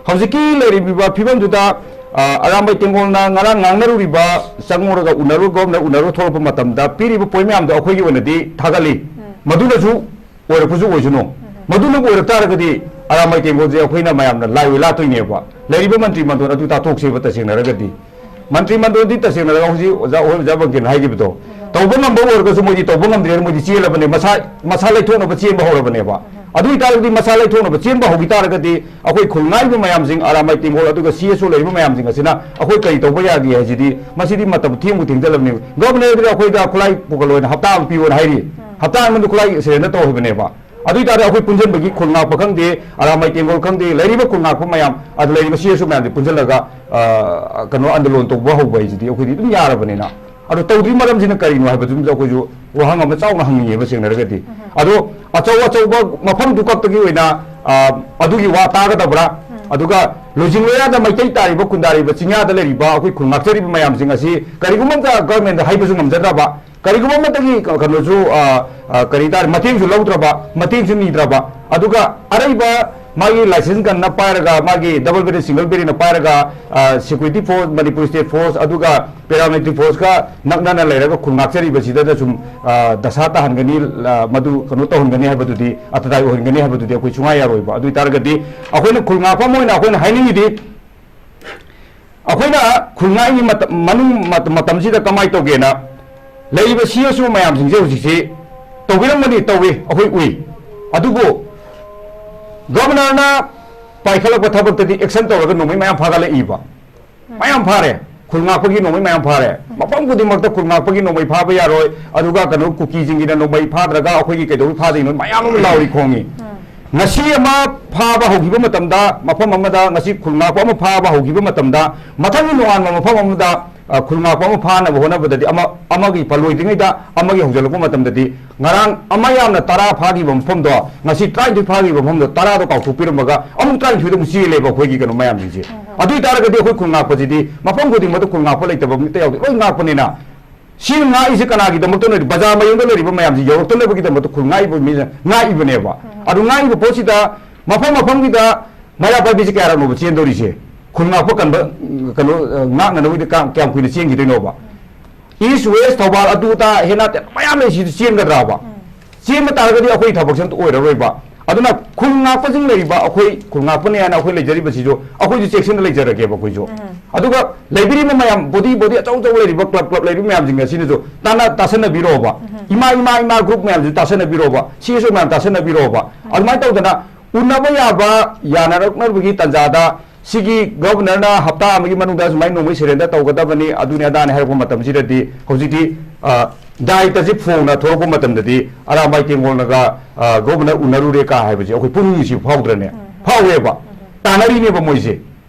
ꯍꯧꯖꯤꯛꯀꯤ ꯂꯩꯔꯤꯕ ꯐꯤꯕꯝꯗꯨꯗ, ꯑ, ꯑꯔꯥꯝꯕꯥꯏ ꯇꯦꯡꯒꯣꯜꯅ ꯉꯔꯥꯡ ꯉꯥꯡꯅꯔꯨꯔꯤꯕ, ꯆꯪꯉꯨꯔꯒ ꯎꯅꯔꯨ, ꯒꯣꯝꯅ ꯎꯅꯔꯨ ꯊꯣꯛꯂꯛꯄ ꯃꯇꯝꯗ ꯄꯤꯔꯤꯕ point ꯃꯌꯥꯝꯗꯣ ꯑꯩꯈꯣꯏꯒꯤ ꯑꯣꯏꯅꯗꯤ ꯊꯥꯒꯠꯂꯤ꯫ ꯃꯗꯨꯅꯁꯨ ꯑꯣꯏꯔꯛꯄꯁꯨ ꯑꯣꯏꯁꯅꯨ꯫ ꯃꯗꯨꯅꯕꯨ ꯑꯣꯏꯔꯛ ꯇꯥꯔꯒꯗꯤ ꯑꯔꯥꯝꯕꯥꯏ ꯇꯦꯡꯒꯣꯜꯁꯦ ꯑꯩꯈꯣꯏꯅ ꯃꯌꯥꯝꯅ ꯂꯥꯏ ꯑꯣꯏ ꯂꯥꯠꯇꯣꯏꯅꯦꯕ꯫ ꯂꯩꯔꯤꯕ ꯃꯟꯇ꯭ꯔꯤ ꯃꯟꯗꯣꯟ ꯑꯗꯨ ꯇꯥꯊꯣꯛꯁꯦꯕ ꯇꯁꯦꯡꯅ ꯍꯥꯏꯔꯒꯗꯤ꯫ ꯃꯟꯇ꯭ꯔꯤ ꯃꯟꯗꯣꯟꯗꯤ ꯇꯁꯦꯡꯅ ꯍꯥꯏꯔꯒ ꯍꯧꯖꯤꯛ ꯑꯣꯖꯥ, ꯑꯩꯈꯣꯏ ꯑꯣꯖꯥ ꯕꯪꯀꯤꯅ ꯍꯥꯏꯈꯤꯕꯗꯣ, ꯇꯧꯕ ꯉꯝꯕ ꯑꯣꯏꯔꯒꯁꯨ ꯃꯣꯏꯗꯤ ꯇꯧꯕ ꯉꯝꯗ꯭ꯔꯦꯅ ꯃꯣꯏꯗꯤ ꯆꯦꯜꯂꯕꯅꯦ, ꯃꯁꯥ, ꯃꯁꯥ ꯂꯩꯊꯣꯛꯅꯕ ꯆꯦꯟꯕ ꯍꯧꯔꯕꯅꯦꯕ꯫ ꯑꯗꯨ ꯑꯣꯏꯇꯥꯔꯒꯗꯤ ꯃꯁꯥ ꯂꯩꯊꯣꯛꯅꯕ ꯆꯦꯟꯕ ꯍꯧꯈꯤ ꯇꯥꯔꯒꯗꯤ ꯑꯩꯈꯣꯏ ꯈꯨꯜ ꯉꯥꯛꯏꯕ ꯃꯌꯥꯝꯁꯤꯡ, ꯑꯔꯥꯃꯥꯏ ꯇꯦꯡꯒꯣꯜ ꯑꯗꯨꯒ ꯁꯤ ꯑꯦꯁ ꯑꯣ ꯂꯩꯔꯤꯕ ꯃꯌꯥꯝꯁꯤꯡ ꯑꯁꯤꯅ ꯑꯩꯈꯣꯏ ꯀꯔꯤ ꯇꯧꯕ ꯌꯥꯒꯦ ꯍꯥꯏꯁꯤꯗꯤ ꯃꯁꯤꯗꯤ ꯃꯇꯝ ꯊꯦꯡꯕꯨ ꯊꯦꯡꯖꯜꯂꯕꯅꯦꯕ꯫ ꯒꯚꯔꯅꯔ ꯑꯗꯨꯅ ꯑꯩꯈꯣꯏꯗ ꯈꯨꯠꯂꯥꯏ ꯄꯨꯈꯠꯂꯣꯅ ꯍꯞꯇꯥ ꯑꯃ ꯄꯤꯌꯣꯅ ꯍꯥꯏꯔꯤ, ꯍꯞꯇꯥ ꯑꯃꯗ ꯈꯨꯠꯂꯥꯏ ꯁꯔꯦꯟꯗꯔ ꯇꯧꯍꯟꯕꯅꯦꯕ꯫ ꯑꯗꯨ ꯑꯣꯏꯇꯥꯔꯗꯤ ꯑꯩꯈꯣꯏ ꯄꯨꯟꯁꯤꯟꯕꯒꯤ ꯈꯨꯜ ꯉꯥꯛꯄ ꯈꯪꯗꯦ, ꯑꯔꯥꯃꯥꯏ ꯇꯦꯡꯒꯣꯜ ꯈꯪꯗꯦ, ꯂꯩꯔꯤꯕ ꯈꯨꯜ ꯉꯥꯛꯄ ꯃꯌꯥꯝ, ꯑꯗꯨ ꯂꯩꯔꯤꯕ ꯁꯤ ꯑꯦꯁ ꯑꯣ ꯃꯌꯥꯝꯁꯦ ꯄꯨꯟꯁꯤꯜꯂꯒ, ꯑ, ꯀꯩꯅꯣ, ꯑꯟꯗꯣꯂꯣꯟ ꯇꯧꯕ ꯍꯧꯕ ꯍꯥꯏꯁꯤꯗꯤ ꯑꯩꯈꯣꯏꯗꯤ ꯑꯗꯨꯝ ꯌꯥꯔꯕꯅꯤꯅ꯫ ꯑꯗꯣ ꯇꯧꯗ꯭ꯔꯤ ꯃꯔꯝꯁꯤꯅ ꯀꯔꯤꯅꯣ ꯍꯥꯏꯕꯗꯨꯝꯁꯨ ꯑꯩꯈꯣꯏꯁꯨ ꯋꯥꯍꯪ ꯑꯃ ꯆꯥꯎꯅ ꯍꯪꯅꯤꯡꯉꯦꯕ, ꯁꯦꯡꯅꯔꯒꯗꯤ꯫ ꯑꯗꯣ ꯑꯆꯧ ꯑꯆꯧꯕ ꯃꯐꯝꯗꯨ ꯈꯛꯇꯒꯤ ꯑꯣꯏꯅ, ꯑ, ꯑꯗꯨꯒꯤ ꯋꯥ ꯇꯥꯒꯗꯕ꯭ꯔꯥ? ꯑꯗꯨꯒ ꯂꯣꯏꯖꯤꯡ ꯂꯣꯌꯥꯗ ꯃꯩꯇꯩ ꯇꯥꯔꯤꯕ, ꯈꯨꯟꯗꯥꯔꯤꯕ, ꯆꯤꯡꯌꯥꯗ ꯂꯩꯔꯤꯕ ꯑꯩꯈꯣꯏ ꯈꯨꯜ ꯉꯥꯛꯆꯔꯤꯕ ꯃꯌꯥꯝꯁꯤꯡ ꯑꯁꯤ ꯀꯔꯤꯒꯨꯝꯕ ꯑꯝꯇ ꯒꯚꯔꯟꯃꯦꯟꯗ ꯍꯥꯏꯕꯁꯨ ꯉꯝꯖꯗ꯭ꯔꯕ, ꯀꯔꯤꯒꯨꯝꯕ ꯑꯃꯠꯇꯒꯤ ꯀ-, ꯀꯩꯅꯣꯁꯨ, ꯑ, ꯑ, ꯀꯔꯤ ꯇꯥꯔꯦ, ꯃꯇꯦꯡꯁꯨ ꯂꯧꯗ꯭ꯔꯕ, ꯃꯇꯦꯡꯁꯨ ꯅꯤꯗ꯭ꯔꯕ, ꯑꯗꯨꯒ ꯑꯔꯩꯕ ꯃꯥꯒꯤ ꯂꯥꯏꯁꯦꯟꯁ ꯒꯟꯅ ꯄꯥꯏꯔꯒ, ꯃꯥꯒꯤ ꯗꯕꯜ ꯕꯦꯔꯦꯜ, ꯁꯤꯡꯒꯜ ꯕꯦꯔꯦꯜꯅ ꯄꯥꯏꯔꯒ, ꯑ, security force, Manipur state force, ꯑꯗꯨꯒ ꯄꯦꯔꯥꯃꯤꯂꯤꯇꯔꯤ ꯐꯣꯔꯁꯀ ꯅꯛꯅꯅ ꯂꯩꯔꯒ ꯈꯨꯜ ꯉꯥꯛꯆꯔꯤꯕꯁꯤꯗ ꯁꯨꯝ, ꯑ, ꯗꯁꯥ ꯇꯥꯍꯟꯒꯅꯤ, ꯑ, ꯃꯗꯨ ꯀꯩꯅꯣ ꯇꯧꯍꯟꯒꯅꯤ ꯍꯥꯏꯕꯗꯨꯗꯤ, ꯑꯇꯗꯥꯏ ꯑꯣꯏꯍꯟꯒꯅꯤ ꯍꯥꯏꯕꯗꯨꯗꯤ ꯑꯩꯈꯣꯏ ꯁꯨꯡꯌꯥ ꯌꯥꯔꯣꯏꯕ꯫ ꯑꯗꯨ ꯑꯣꯏꯇꯥꯔꯒꯗꯤ ꯑꯩꯈꯣꯏꯅ ꯈꯨꯜ ꯉꯥꯛꯄ ꯑꯃ ꯑꯣꯏꯅ ꯑꯩꯈꯣꯏꯅ ꯍꯥꯏꯅꯤꯡꯉꯤꯗꯤ, ꯑꯩꯈꯣꯏꯅ ꯈꯨꯜ ꯉꯥꯛꯏꯉꯩ ꯃꯇꯝ, ꯃꯅꯨꯡ ꯃꯇꯝ, ꯃꯇꯝꯁꯤꯗ ꯀꯃꯥꯏꯅ ꯇꯧꯒꯦꯅ, ꯂꯩꯔꯤꯕ ꯁꯤ ꯑꯦꯁ ꯑꯣ ꯃꯌꯥꯝꯁꯤꯡꯁꯦ ꯍꯧꯖꯤꯛꯁꯤ ꯇꯧꯕꯤꯔꯝꯒꯅꯤ, ꯇꯧꯏ, ꯑꯩꯈꯣꯏ ꯎꯏ꯫ ꯑꯗꯨꯕꯨ ꯒꯚꯔꯅꯔꯅ ꯄꯥꯏꯈꯠꯂꯛꯄ ꯊꯕꯛꯇꯗꯤ ꯑꯦꯛꯁꯟ ꯇꯧꯔꯒ ꯅꯣꯡꯃꯩ ꯃꯌꯥꯝ ꯐꯥꯒꯠꯂꯛꯏꯕ꯫ ꯃꯌꯥꯝ ꯐꯥꯔꯦ꯫ ꯈꯨꯜ ꯉꯥꯛꯄꯒꯤ ꯅꯣꯡꯃꯩ ꯃꯌꯥꯝ ꯐꯥꯔꯦ꯫ ꯃꯐꯝ ꯈꯨꯗꯤꯡꯃꯛꯇ ꯈꯨꯜ ꯉꯥꯛꯄꯒꯤ ꯅꯣꯡꯃꯩ ꯐꯥꯕ ꯌꯥꯔꯣꯏ, ꯑꯗꯨꯒ ꯀꯩꯅꯣ, ꯀꯨꯀꯤꯁꯤꯡꯒꯤꯅ ꯅꯣꯡꯃꯩ ꯐꯥꯗ꯭ꯔꯒ ꯑꯩꯈꯣꯏꯒꯤ ꯀꯩꯗꯧꯕꯩ ꯐꯥꯗꯣꯏꯅꯣ ꯃꯌꯥꯝ ꯑꯃ ꯂꯥꯎꯔꯤ ꯈꯣꯡꯉꯤ꯫ ꯉꯁꯤ ꯑꯃ ꯐꯥꯕ ꯍꯧꯈꯤꯕ ꯃꯇꯝꯗ, ꯃꯐꯝ ꯑꯃꯗ ꯉꯁꯤ ꯈꯨꯜ ꯉꯥꯛꯄ ꯑꯃ ꯐꯥꯕ ꯍꯧꯈꯤꯕ ꯃꯇꯝꯗ, ꯃꯊꯪꯒꯤ ꯅꯣꯡꯉꯥꯟꯕ ꯃꯐꯝ ꯑꯃꯗ, ꯑ, ꯈꯨꯜ ꯉꯥꯛꯄ ꯑꯃ ꯐꯥꯅꯕ ꯍꯣꯠꯅꯕꯗꯗꯤ ꯑꯃ, ꯑꯃꯒꯤ ꯄꯜꯂꯣꯏꯗ꯭ꯔꯤꯉꯩꯗ ꯑꯃꯒꯤ ꯍꯧꯖꯤꯜꯂꯛꯄ ꯃꯇꯝꯗꯗꯤ, ꯉꯔꯥꯡ ꯑꯃ ꯌꯥꯝꯅ ꯇꯔꯥ ꯐꯥꯈꯤꯕ ꯃꯐꯝꯗꯣ, ꯉꯁꯤ ꯇꯔꯥꯅꯤꯊꯣꯏ ꯐꯥꯈꯤꯕ ꯃꯐꯝꯗꯣ, ꯇꯔꯥꯗꯣ ꯀꯥꯎꯊꯣꯛꯄꯤꯔꯝꯃꯒ ꯑꯃꯨꯛ ꯇꯔꯥꯅꯤꯊꯣꯏꯗ ꯑꯃꯨꯛ ꯆꯦꯜꯂꯦꯕ ꯑꯩꯈꯣꯏꯒꯤ ꯀꯩꯅꯣ ꯃꯌꯥꯝꯁꯤꯡꯁꯦ꯫ ꯑꯗꯨ ꯑꯣꯏꯇꯥꯔꯒꯗꯤ ꯑꯩꯈꯣꯏ ꯈꯨꯜ ꯉꯥꯛꯄꯁꯤꯗꯤ ꯃꯐꯝ ꯈꯨꯗꯤꯡꯃꯛꯇ ꯈꯨꯜ ꯉꯥꯛꯄ ꯂꯩꯇꯕ ꯑꯃꯠꯇ ꯌꯥꯎꯗꯦ, ꯂꯣꯏ ꯉꯥꯛꯄꯅꯤꯅ꯫ ꯁꯤ ꯉꯥꯛꯏꯁꯦ ꯀꯅꯥꯒꯤꯗꯃꯛꯇꯅꯣ? ꯕꯖꯥꯔ ꯃꯌꯣꯟꯗ ꯂꯩꯔꯤꯕ ꯃꯌꯥꯝꯁꯤ ꯌꯧꯔꯛꯇꯅꯕꯒꯤꯗꯃꯛꯇ ꯈꯨꯜ ꯉꯥꯛꯏꯕ ꯃꯤꯅ ꯉꯥꯛꯏꯕꯅꯦꯕ꯫ ꯑꯗꯨ ꯉꯥꯛꯏꯕ ꯄꯣꯠꯁꯤꯗ ꯃꯐꯝ ꯃꯐꯝꯒꯤꯗ ꯃꯩꯔꯥ ꯄꯥꯏꯕꯤꯁꯦ ꯀꯌꯥꯔꯛꯅꯣꯕ ꯆꯦꯟꯗꯧꯔꯤꯁꯦ? ꯈꯨꯜ ꯉꯥꯛꯄ ꯀꯟꯕ, ꯀꯩꯅꯣ, ꯑ, ꯉꯥꯛꯅꯅꯕꯒꯤꯗ ꯀꯌꯥꯝ, ꯀꯌꯥꯝ ꯀꯨꯏꯅ ꯆꯦꯟꯈꯤꯗꯣꯏꯅꯣꯕ? ꯏꯁ ꯋꯦꯁ ꯊꯧꯕꯥꯜ ꯑꯗꯨ ꯑꯗꯥ ꯍꯦꯅꯥ ꯇꯦꯅꯥ ꯃꯌꯥꯝ ꯂꯩꯁꯤꯗꯤ ꯆꯦꯟꯒꯗ꯭ꯔꯥꯕ? ꯆꯦꯟꯕ ꯇꯥꯔꯒꯗꯤ ꯑꯩꯈꯣꯏ ꯊꯕꯛꯁꯦ ꯑꯝꯇ ꯑꯣꯏꯔꯔꯣꯏꯕ꯫ ꯑꯗꯨꯅ ꯈꯨꯜ ꯉꯥꯛꯄꯁꯤꯡ ꯂꯩꯔꯤꯕ ꯑꯩꯈꯣꯏ ꯈꯨꯜ ꯉꯥꯛꯄꯅꯦ ꯍꯥꯏꯅ ꯑꯩꯈꯣꯏ ꯂꯩꯖꯔꯤꯕꯁꯤꯁꯨ ꯑꯩꯈꯣꯏꯁꯨ ꯆꯦꯛꯁꯤꯟꯅ ꯂꯩꯖꯔꯒꯦꯕ ꯑꯩꯈꯣꯏꯁꯨ꯫ ꯑꯗꯨꯒ ꯂꯩꯕꯤꯔꯤꯕ ꯃꯌꯥꯝ, ꯕꯣꯗꯤ, ꯕꯣꯗꯤ ꯑꯆꯧ ꯑꯆꯧꯕ ꯂꯩꯔꯤꯕ, ꯀ꯭ꯂꯕ, ꯀ꯭ꯂꯕ ꯂꯩꯔꯤꯕ ꯃꯌꯥꯝꯁꯤꯡ ꯑꯁꯤꯅꯁꯨ ꯇꯥꯟꯅ ꯇꯥꯁꯟꯅꯕꯤꯔꯣꯕ꯫ ꯏꯃꯥ, ꯏꯃꯥ, ꯏꯃꯥ ꯒ꯭ꯔꯨꯞ ꯃꯌꯥꯝꯁꯨ ꯇꯥꯁꯟꯅꯕꯤꯔꯣꯕ꯫ ꯁꯤ ꯑꯦꯁ ꯑꯣ ꯃꯌꯥꯝ ꯇꯥꯁꯟꯅꯕꯤꯔꯣꯕ꯫ ꯑꯗꯨꯃꯥꯏꯅ ꯇꯧꯗꯅ ꯎꯅꯕ ꯌꯥꯕ ꯌꯥꯅꯔꯛꯅꯕꯒꯤ ꯇꯥꯟꯖꯥꯗ ꯁꯤꯒꯤ ꯒꯕꯔꯅꯔꯅ ꯍꯞꯇꯥ ꯑꯃꯒꯤ ꯃꯅꯨꯡꯗ ꯁꯨꯃꯥꯏꯅ ꯅꯣꯡꯃꯩ ꯁꯔꯦꯟꯗꯔ ꯇꯧꯒꯗꯕꯅꯤ, ꯑꯗꯨꯅꯤ ꯑꯗꯥꯅꯤ ꯍꯥꯏꯔꯛꯄ ꯃꯇꯝꯁꯤꯗꯗꯤ ꯍꯧꯖꯤꯛꯇꯤ, ꯑ, ꯗꯥꯏꯇꯁꯤ ꯐꯣꯡꯅ ꯊꯣꯛꯂꯛꯄ ꯃꯇꯝꯗꯗꯤ ꯑꯔꯥꯝꯕꯥꯏ ꯇꯦꯡꯒꯣꯜꯅꯒ, ꯑ, ꯒꯕꯔꯅꯔ ꯎꯅꯔꯨꯔꯦ ꯀꯥ ꯍꯥꯏꯕꯁꯦ ꯑꯩꯈꯣꯏ ꯄꯨꯛꯅꯤꯡ ꯅꯨꯡꯁꯤꯕ ꯐꯥꯎꯗ꯭ꯔꯅꯦ? ꯐꯥꯎꯋꯦꯕ꯫ ꯇꯥꯟꯅꯔꯤꯅꯦꯕ ꯃꯣꯏꯁꯦ꯫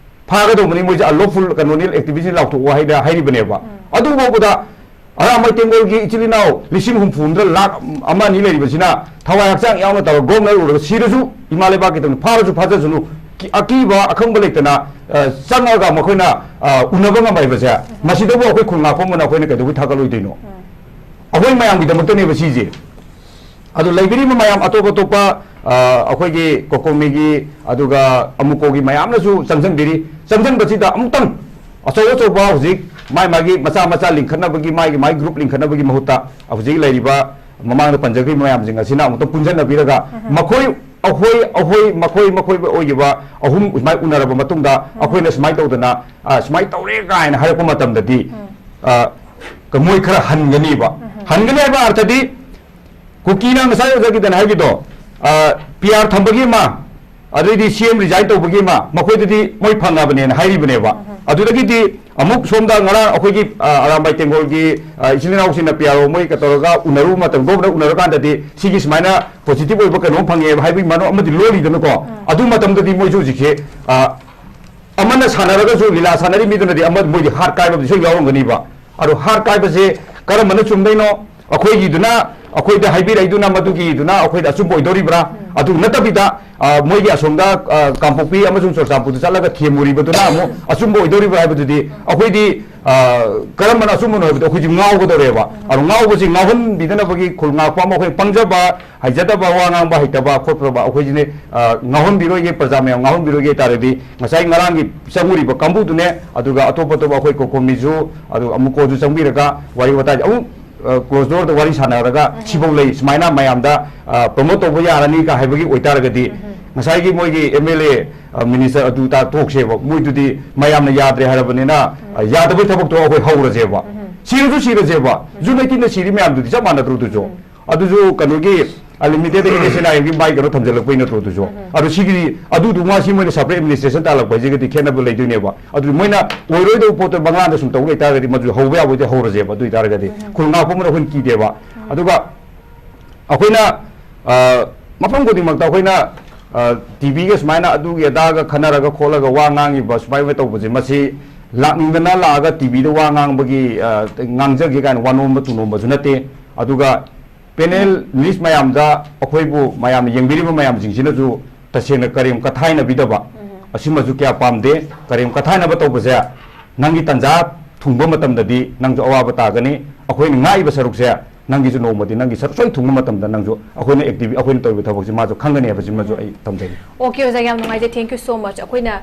ꯐꯥꯒꯗꯧꯕꯅꯤ, ꯃꯣꯏꯁꯦ unlawful ꯀꯩꯅꯣꯅꯤ, activistꯅꯤ ꯂꯥꯎꯊꯣꯛꯑꯣ ꯍꯥꯏꯅ ꯍꯥꯏꯔꯤꯕꯅꯦꯕ꯫ ꯑꯗꯨꯐꯥꯎꯕꯗ ꯑꯔꯥꯝꯕꯥꯏ ꯇꯦꯡꯒꯣꯜꯒꯤ ꯏꯆꯤꯜ ꯏꯅꯥꯎ ꯂꯤꯁꯤꯡ ꯍꯨꯝꯐꯨ ꯍꯨꯝꯗ꯭ꯔꯥ ꯂꯥꯈ ꯑꯃ ꯑꯅꯤ ꯂꯩꯔꯤꯕꯁꯤꯅ ꯊꯋꯥꯏ ꯍꯛꯆꯥꯡ ꯌꯥꯎꯅ ꯇꯧꯔꯒ ꯒꯣꯝꯅ ꯎꯔꯒ ꯁꯤꯔꯁꯨ ꯏꯃꯥ ꯂꯩꯕꯥꯛꯀꯤꯗꯃꯛ, ꯐꯥꯔꯁꯨ ꯐꯥꯖꯁꯅꯨ, ꯀꯤ-, ꯑꯀꯤꯕ ꯑꯈꯪꯕ ꯂꯩꯇꯅ, ꯑ, ꯆꯪꯉꯒ ꯃꯈꯣꯏꯅ, ꯑ, ꯎꯅꯕ ꯉꯝꯃꯛꯏꯕꯁꯦ, ꯃꯁꯤꯗꯕꯨ ꯑꯩꯈꯣꯏ ꯈꯨꯜ ꯉꯥꯛꯄ ꯑꯃꯅ ꯑꯩꯈꯣꯏꯅ ꯀꯩꯗꯧꯕꯩ ꯊꯥꯒꯠꯂꯣꯏꯗꯣꯏꯅꯣ? ꯑꯩꯈꯣꯏ ꯃꯌꯥꯝꯒꯤꯗꯃꯛꯇꯅꯦꯕ ꯁꯤꯁꯦ꯫ ꯑꯗꯨ ꯂꯩꯕꯤꯔꯤꯕ ꯃꯌꯥꯝ ꯑꯇꯣꯞ ꯑꯇꯣꯞꯄ, ꯑ, ꯑꯩꯈꯣꯏꯒꯤ ꯀꯣꯀꯣꯃꯤꯒꯤ, ꯑꯗꯨꯒ ꯑꯃꯨꯀꯣꯒꯤ ꯃꯌꯥꯝꯅꯁꯨ ꯆꯪꯁꯤꯟꯕꯤꯔꯤ꯫ ꯆꯪꯁꯤꯟꯕꯁꯤꯗ ꯑꯃꯨꯛꯇꯪ ꯑꯆꯧ ꯑꯆꯧꯕ ꯍꯧꯖꯤꯛ ꯃꯥꯏ ꯃꯥꯒꯤ ꯃꯆꯥ ꯃꯆꯥ ꯂꯤꯡꯈꯠꯅꯕꯒꯤ, ꯃꯥꯒꯤ ꯃꯥꯒꯤ group ꯂꯤꯡꯈꯠꯅꯕꯒꯤ ꯃꯍꯨꯠꯇ ꯍꯧꯖꯤꯛ ꯂꯩꯔꯤꯕ ꯃꯃꯥꯡꯗ ꯄꯟꯖꯈ꯭ꯔꯤꯕ ꯃꯌꯥꯝꯁꯤꯡ ꯑꯁꯤꯅ ꯑꯃꯨꯛꯇꯪ ꯄꯨꯟꯁꯤꯟꯅꯕꯤꯔꯒ ꯃꯈꯣꯏ, ꯑꯩꯈꯣꯏ, ꯑꯩꯈꯣꯏ, ꯃꯈꯣꯏ, ꯃꯈꯣꯏ ꯑꯣꯏꯈꯤꯕ ꯑꯍꯨꯝ ꯁꯨꯃꯥꯏꯅ ꯎꯅꯔꯕ ꯃꯇꯨꯡꯗ ꯑꯩꯈꯣꯏꯅ ꯁꯨꯃꯥꯏꯅ ꯇꯧꯗꯅ, ꯑ, ꯁꯨꯃꯥꯏꯅ ꯇꯧꯔꯦ ꯀꯥꯏꯅ ꯍꯥꯏꯔꯛꯄ ꯃꯇꯝꯗꯗꯤ, ꯑ, ꯃꯣꯏ ꯈꯔ ꯍꯟꯒꯅꯤꯕ꯫ ꯍꯟꯒꯅꯤ ꯍꯥꯏꯕ ꯑꯔꯊꯗꯤ ꯀꯨꯀꯤꯅ ꯉꯁꯥꯏ ꯑꯣꯖꯥꯒꯤꯗꯅ ꯍꯥꯏꯈꯤꯗꯣ, ꯑ, P R ꯊꯝꯕꯒꯤ ꯑꯃ, ꯑꯗꯩꯗꯤ C M resign ꯇꯧꯕꯒꯤ ꯑꯃ, ꯃꯈꯣꯏꯗꯗꯤ ꯃꯣꯏ ꯐꯪꯉꯕꯅꯦꯅ ꯍꯥꯏꯔꯤꯕꯅꯦꯕ꯫ ꯑꯗꯨꯗꯒꯤꯗꯤ ꯑꯃꯨꯛ ꯁꯣꯝꯗ ꯉꯔꯥꯡ ꯑꯩꯈꯣꯏꯒꯤ, ꯑ, ꯑꯔꯥꯝꯕꯥꯏ ꯇꯦꯡꯒꯣꯜꯒꯤ, ꯑ, ꯏꯆꯤꯜ ꯏꯅꯥꯎꯁꯤꯡꯅ P R O ꯃꯣꯏꯒ ꯇꯧꯔꯒ ꯎꯅꯔꯨꯕ ꯃꯇꯝ, ꯒꯣꯞꯅ ꯎꯅꯔꯀꯥꯟꯗꯗꯤ ꯁꯤꯒꯤ ꯁꯨꯃꯥꯏꯅ positive ꯑꯣꯏꯕ ꯀꯩꯅꯣꯝ ꯐꯪꯉꯦꯕ ꯍꯥꯏꯕꯒꯤ ꯃꯔꯝ ꯑꯃꯗꯤ ꯂꯣꯜꯂꯤꯗꯅꯀꯣ꯫ ꯑꯗꯨ ꯃꯇꯝꯗꯗꯤ ꯃꯣꯏꯁꯨ ꯍꯧꯖꯤꯛꯁꯦ, ꯑ, ꯑꯃꯅ ꯁꯥꯟꯅꯔꯒꯁꯨ ꯂꯤꯂꯥ ꯁꯥꯟꯅꯔꯤ ꯃꯤꯗꯨꯅꯗꯤ ꯑꯃ ꯃꯣꯏꯗꯤ ꯍꯥꯠ ꯀꯥꯏꯕ ꯑꯃꯗꯤ ꯁꯣꯏ ꯌꯥꯎꯔꯝꯒꯅꯤꯕ꯫ ꯑꯗꯣ ꯍꯥꯠ ꯀꯥꯏꯕꯁꯦ ꯀꯔꯝꯕꯅ ꯆꯨꯝꯗꯣꯏꯅꯣ? ꯑꯩꯈꯣꯏꯒꯤꯗꯨꯅ, ꯑꯩꯈꯣꯏꯗ ꯍꯥꯏꯕꯤꯔꯛꯏꯗꯨꯅ ꯃꯗꯨꯒꯤꯗꯨꯅ ꯑꯩꯈꯣꯏꯗ ꯑꯆꯨꯝꯕ ꯑꯣꯏꯗꯧꯔꯤꯕ꯭ꯔꯥ? ꯑꯗꯨ ꯅꯠꯇꯕꯤꯗ, ꯑ, ꯃꯣꯏꯒꯤ ꯑꯁꯣꯝꯗ, ꯑ, ꯀꯥꯡꯄꯣꯛꯄꯤ ꯑꯃꯁꯨꯡ ꯆꯨꯔꯆꯥꯟꯄꯨꯔꯗ ꯆꯠꯂꯒ ꯊꯦꯝꯃꯨꯔꯤꯕꯗꯨꯅ ꯑꯃꯨꯛ ꯑꯆꯨꯝꯕ ꯑꯣꯏꯗꯧꯔꯤꯕ꯭ꯔꯥ ꯍꯥꯏꯕꯗꯨꯗꯤ ꯑꯩꯈꯣꯏꯗꯤ, ꯑ, ꯀꯔꯝꯕꯅ ꯑꯆꯨꯝꯕꯅꯣ ꯍꯥꯏꯕꯗꯣ ꯑꯩꯈꯣꯏꯁꯨ ꯉꯥꯎꯒꯗꯧꯔꯦꯕ꯫ ꯑꯗꯣ ꯉꯥꯎꯕꯁꯤ ꯉꯥꯎꯍꯟꯕꯤꯗꯅꯕꯒꯤ ꯈꯨꯜ ꯉꯥꯛꯄ ꯑꯃ ꯑꯩꯈꯣꯏ ꯄꯪꯖꯕ, ꯍꯩꯖꯗꯕ, ꯋꯥ ꯉꯥꯡꯕ ꯍꯩꯇꯕ ꯈꯣꯠꯇꯕ ꯑꯩꯈꯣꯏꯁꯤꯅꯦ, ꯑ, ꯉꯥꯎꯍꯟꯕꯤꯔꯣꯏꯒꯦ, ꯄ꯭ꯔꯖꯥ ꯃꯌꯥꯝ ꯉꯥꯎꯍꯟꯕꯤꯔꯣꯏꯒꯦ ꯇꯥꯔꯗꯤ ꯉꯁꯥꯏ ꯉꯔꯥꯡꯒꯤ ꯆꯪꯉꯨꯔꯤꯕ ꯀꯥꯡꯕꯨꯗꯨꯅꯦ, ꯑꯗꯨꯒ ꯑꯇꯣꯞ ꯑꯇꯣꯞꯄ ꯑꯩꯈꯣꯏ ꯀꯣꯀꯣꯃꯤꯁꯨ, ꯑꯗꯨꯒ ꯑꯃꯨꯛꯀꯣꯁꯨ ꯆꯪꯕꯤꯔꯒ ꯋꯥꯔꯤ ꯋꯥꯇꯥꯏ ꯑꯃꯨꯛ, ꯑ, closed doorꯗ ꯋꯥꯔꯤ ꯁꯥꯟꯅꯔꯒ ꯁꯤꯐꯧ ꯂꯩ, ꯁꯨꯃꯥꯏꯅ ꯃꯌꯥꯝꯗ, ꯑ, promote ꯇꯧꯕ ꯌꯥꯔꯅꯤ ꯀ ꯍꯥꯏꯕꯒꯤ ꯑꯣꯏꯇꯥꯔꯒꯗꯤ ꯉꯁꯥꯏꯒꯤ ꯃꯣꯏꯒꯤ M L A, ꯑ, minister ꯑꯗꯨ ꯇꯥ ꯇꯣꯛꯁꯦꯕ, ꯃꯣꯏꯗꯨꯗꯤ ꯃꯌꯥꯝꯅ ꯌꯥꯗ꯭ꯔꯦ ꯍꯥꯏꯔꯕꯅꯤꯅ, ꯑ, ꯌꯥꯗꯕꯩ ꯊꯕꯛꯇꯣ ꯑꯩꯈꯣꯏ ꯍꯧꯔꯁꯦꯕ꯫ ꯁꯤꯔꯁꯨ ꯁꯤꯔꯁꯦꯕ, June eighteen ꯁꯤꯔꯤ ꯃꯌꯥꯝꯗꯨꯗꯤ ꯆꯞ ꯃꯥꯟꯅꯗ꯭ꯔꯣ ꯑꯗꯨꯁꯨ? ꯑꯗꯨꯁꯨ ꯀꯩꯅꯣꯒꯤ, ꯑꯟꯂꯤꯃꯤꯇꯦꯠ ꯑꯦꯟ ꯑꯦꯁ ꯑꯦꯟ ꯑꯥꯏ ꯑꯦꯝꯒꯤ ꯃꯥꯏ ꯀꯩꯅꯣ ꯊꯝꯖꯜꯂꯛꯄꯩ ꯅꯠꯇ꯭ꯔꯣ ꯑꯗꯨꯁꯨ? ꯑꯗꯨ ꯁꯤꯒꯤ, ꯑꯗꯨꯗꯨ ꯉꯥ ꯁꯤ ꯃꯣꯏꯅ ꯁꯄꯔꯦꯠ ꯑꯦꯗꯃꯤꯅꯤꯁꯇ꯭ꯔꯦꯁꯟ ꯇꯥꯜꯂꯛꯄ ꯍꯥꯏꯁꯤꯒꯗꯤ ꯈꯦꯠꯅꯕ ꯂꯩꯗꯣꯏꯅꯦꯕ꯫ ꯑꯗꯨꯗꯤ ꯃꯣꯏꯅ ꯑꯣꯏꯔꯣꯏꯗꯧꯕ ꯄꯣꯠꯇꯣ ꯕꯪꯒ꯭ꯂꯥꯗ ꯁꯨꯝ ꯇꯧ ꯂꯩꯇꯥꯔꯒꯗꯤ ꯃꯗꯨ ꯍꯧꯕ ꯌꯥꯕ ꯑꯣꯏꯗꯤ ꯍꯧꯔꯁꯦꯕ꯫ ꯑꯗꯨ ꯑꯣꯏꯇꯥꯔꯒꯗꯤ ꯈꯨꯜ ꯉꯥꯛꯄ ꯑꯃꯅ ꯑꯩꯈꯣꯏꯅ ꯀꯤꯗꯦꯕ꯫ ꯑꯗꯨꯒ ꯑꯩꯈꯣꯏꯅ, ꯑ, ꯃꯐꯝ ꯈꯨꯗꯤꯡꯃꯛꯇ ꯑꯩꯈꯣꯏꯅ, ꯑ, ꯇꯤꯚꯤꯒ ꯁꯨꯃꯥꯏꯅ ꯑꯗꯨꯒꯤ ꯑꯗꯥꯒ ꯈꯟꯅꯔꯒ ꯈꯣꯠꯂꯒ ꯋꯥ ꯉꯥꯡꯉꯤꯕ ꯁꯨꯃꯥꯏꯅ ꯇꯧꯕꯁꯦ, ꯃꯁꯤ ꯂꯥꯛꯅꯤꯡꯗꯅ ꯂꯥꯛꯑꯒ ꯇꯤꯚꯤꯗ ꯋꯥ ꯉꯥꯡꯕꯒꯤ, ꯑ, ꯉꯥꯡꯖꯒꯦ ꯀꯥꯏꯅ ꯋꯥ ꯅꯣꯝꯕ ꯇꯨꯅꯣꯝꯕꯁꯨ ꯅꯠꯇꯦ꯫ ꯑꯗꯨꯒ ꯄꯦꯅꯦꯜ ꯂꯤꯁ ꯃꯌꯥꯝꯗ ꯑꯩꯈꯣꯏꯕꯨ ꯃꯌꯥꯝꯅ ꯌꯦꯡꯕꯤꯔꯤꯕ ꯃꯌꯥꯝꯁꯤꯡꯁꯤꯅꯁꯨ ꯇꯁꯦꯡꯅ ꯀꯔꯦꯝ ꯀꯊꯥꯏꯅꯕꯤꯗꯕ, ꯑꯁꯤꯃꯁꯨ ꯀꯌꯥ ꯄꯥꯝꯗꯦ꯫ ꯀꯔꯦꯝ ꯀꯊꯥꯏꯅꯕ ꯇꯧꯕꯁꯦ ꯅꯪꯒꯤ ꯇꯟꯖꯥ ꯊꯨꯡꯕ ꯃꯇꯝꯗꯗꯤ ꯅꯪꯁꯨ ꯑꯋꯥꯕ ꯇꯥꯒꯅꯤ꯫ ꯑꯩꯈꯣꯏꯅ ꯉꯥꯛꯏꯕ ꯁꯔꯨꯛꯁꯦ ꯅꯪꯒꯤꯁꯨ ꯅꯣꯡꯃꯗꯤ ꯅꯪꯒꯤ ꯁꯔꯨꯛ ꯁꯣꯏ ꯊꯨꯡꯕ ꯃꯇꯝꯗ ꯅꯪꯁꯨ ꯑꯩꯈꯣꯏꯅ ꯑꯦꯛꯇꯤꯚ-, ꯑꯩꯈꯣꯏꯅ ꯇꯧꯔꯤꯕ ꯊꯕꯛꯁꯦ ꯃꯥꯁꯨ ꯈꯪꯒꯅꯤ ꯍꯥꯏꯕꯁꯤꯃꯁꯨ ꯑꯩ ꯊꯝꯖꯒꯦ꯫ Okay, ꯑꯣꯖꯥ, ꯌꯥꯝ ꯅꯨꯡꯉꯥꯏꯖꯩ꯫ Thank you so much꯫ ꯑꯩꯈꯣꯏꯅ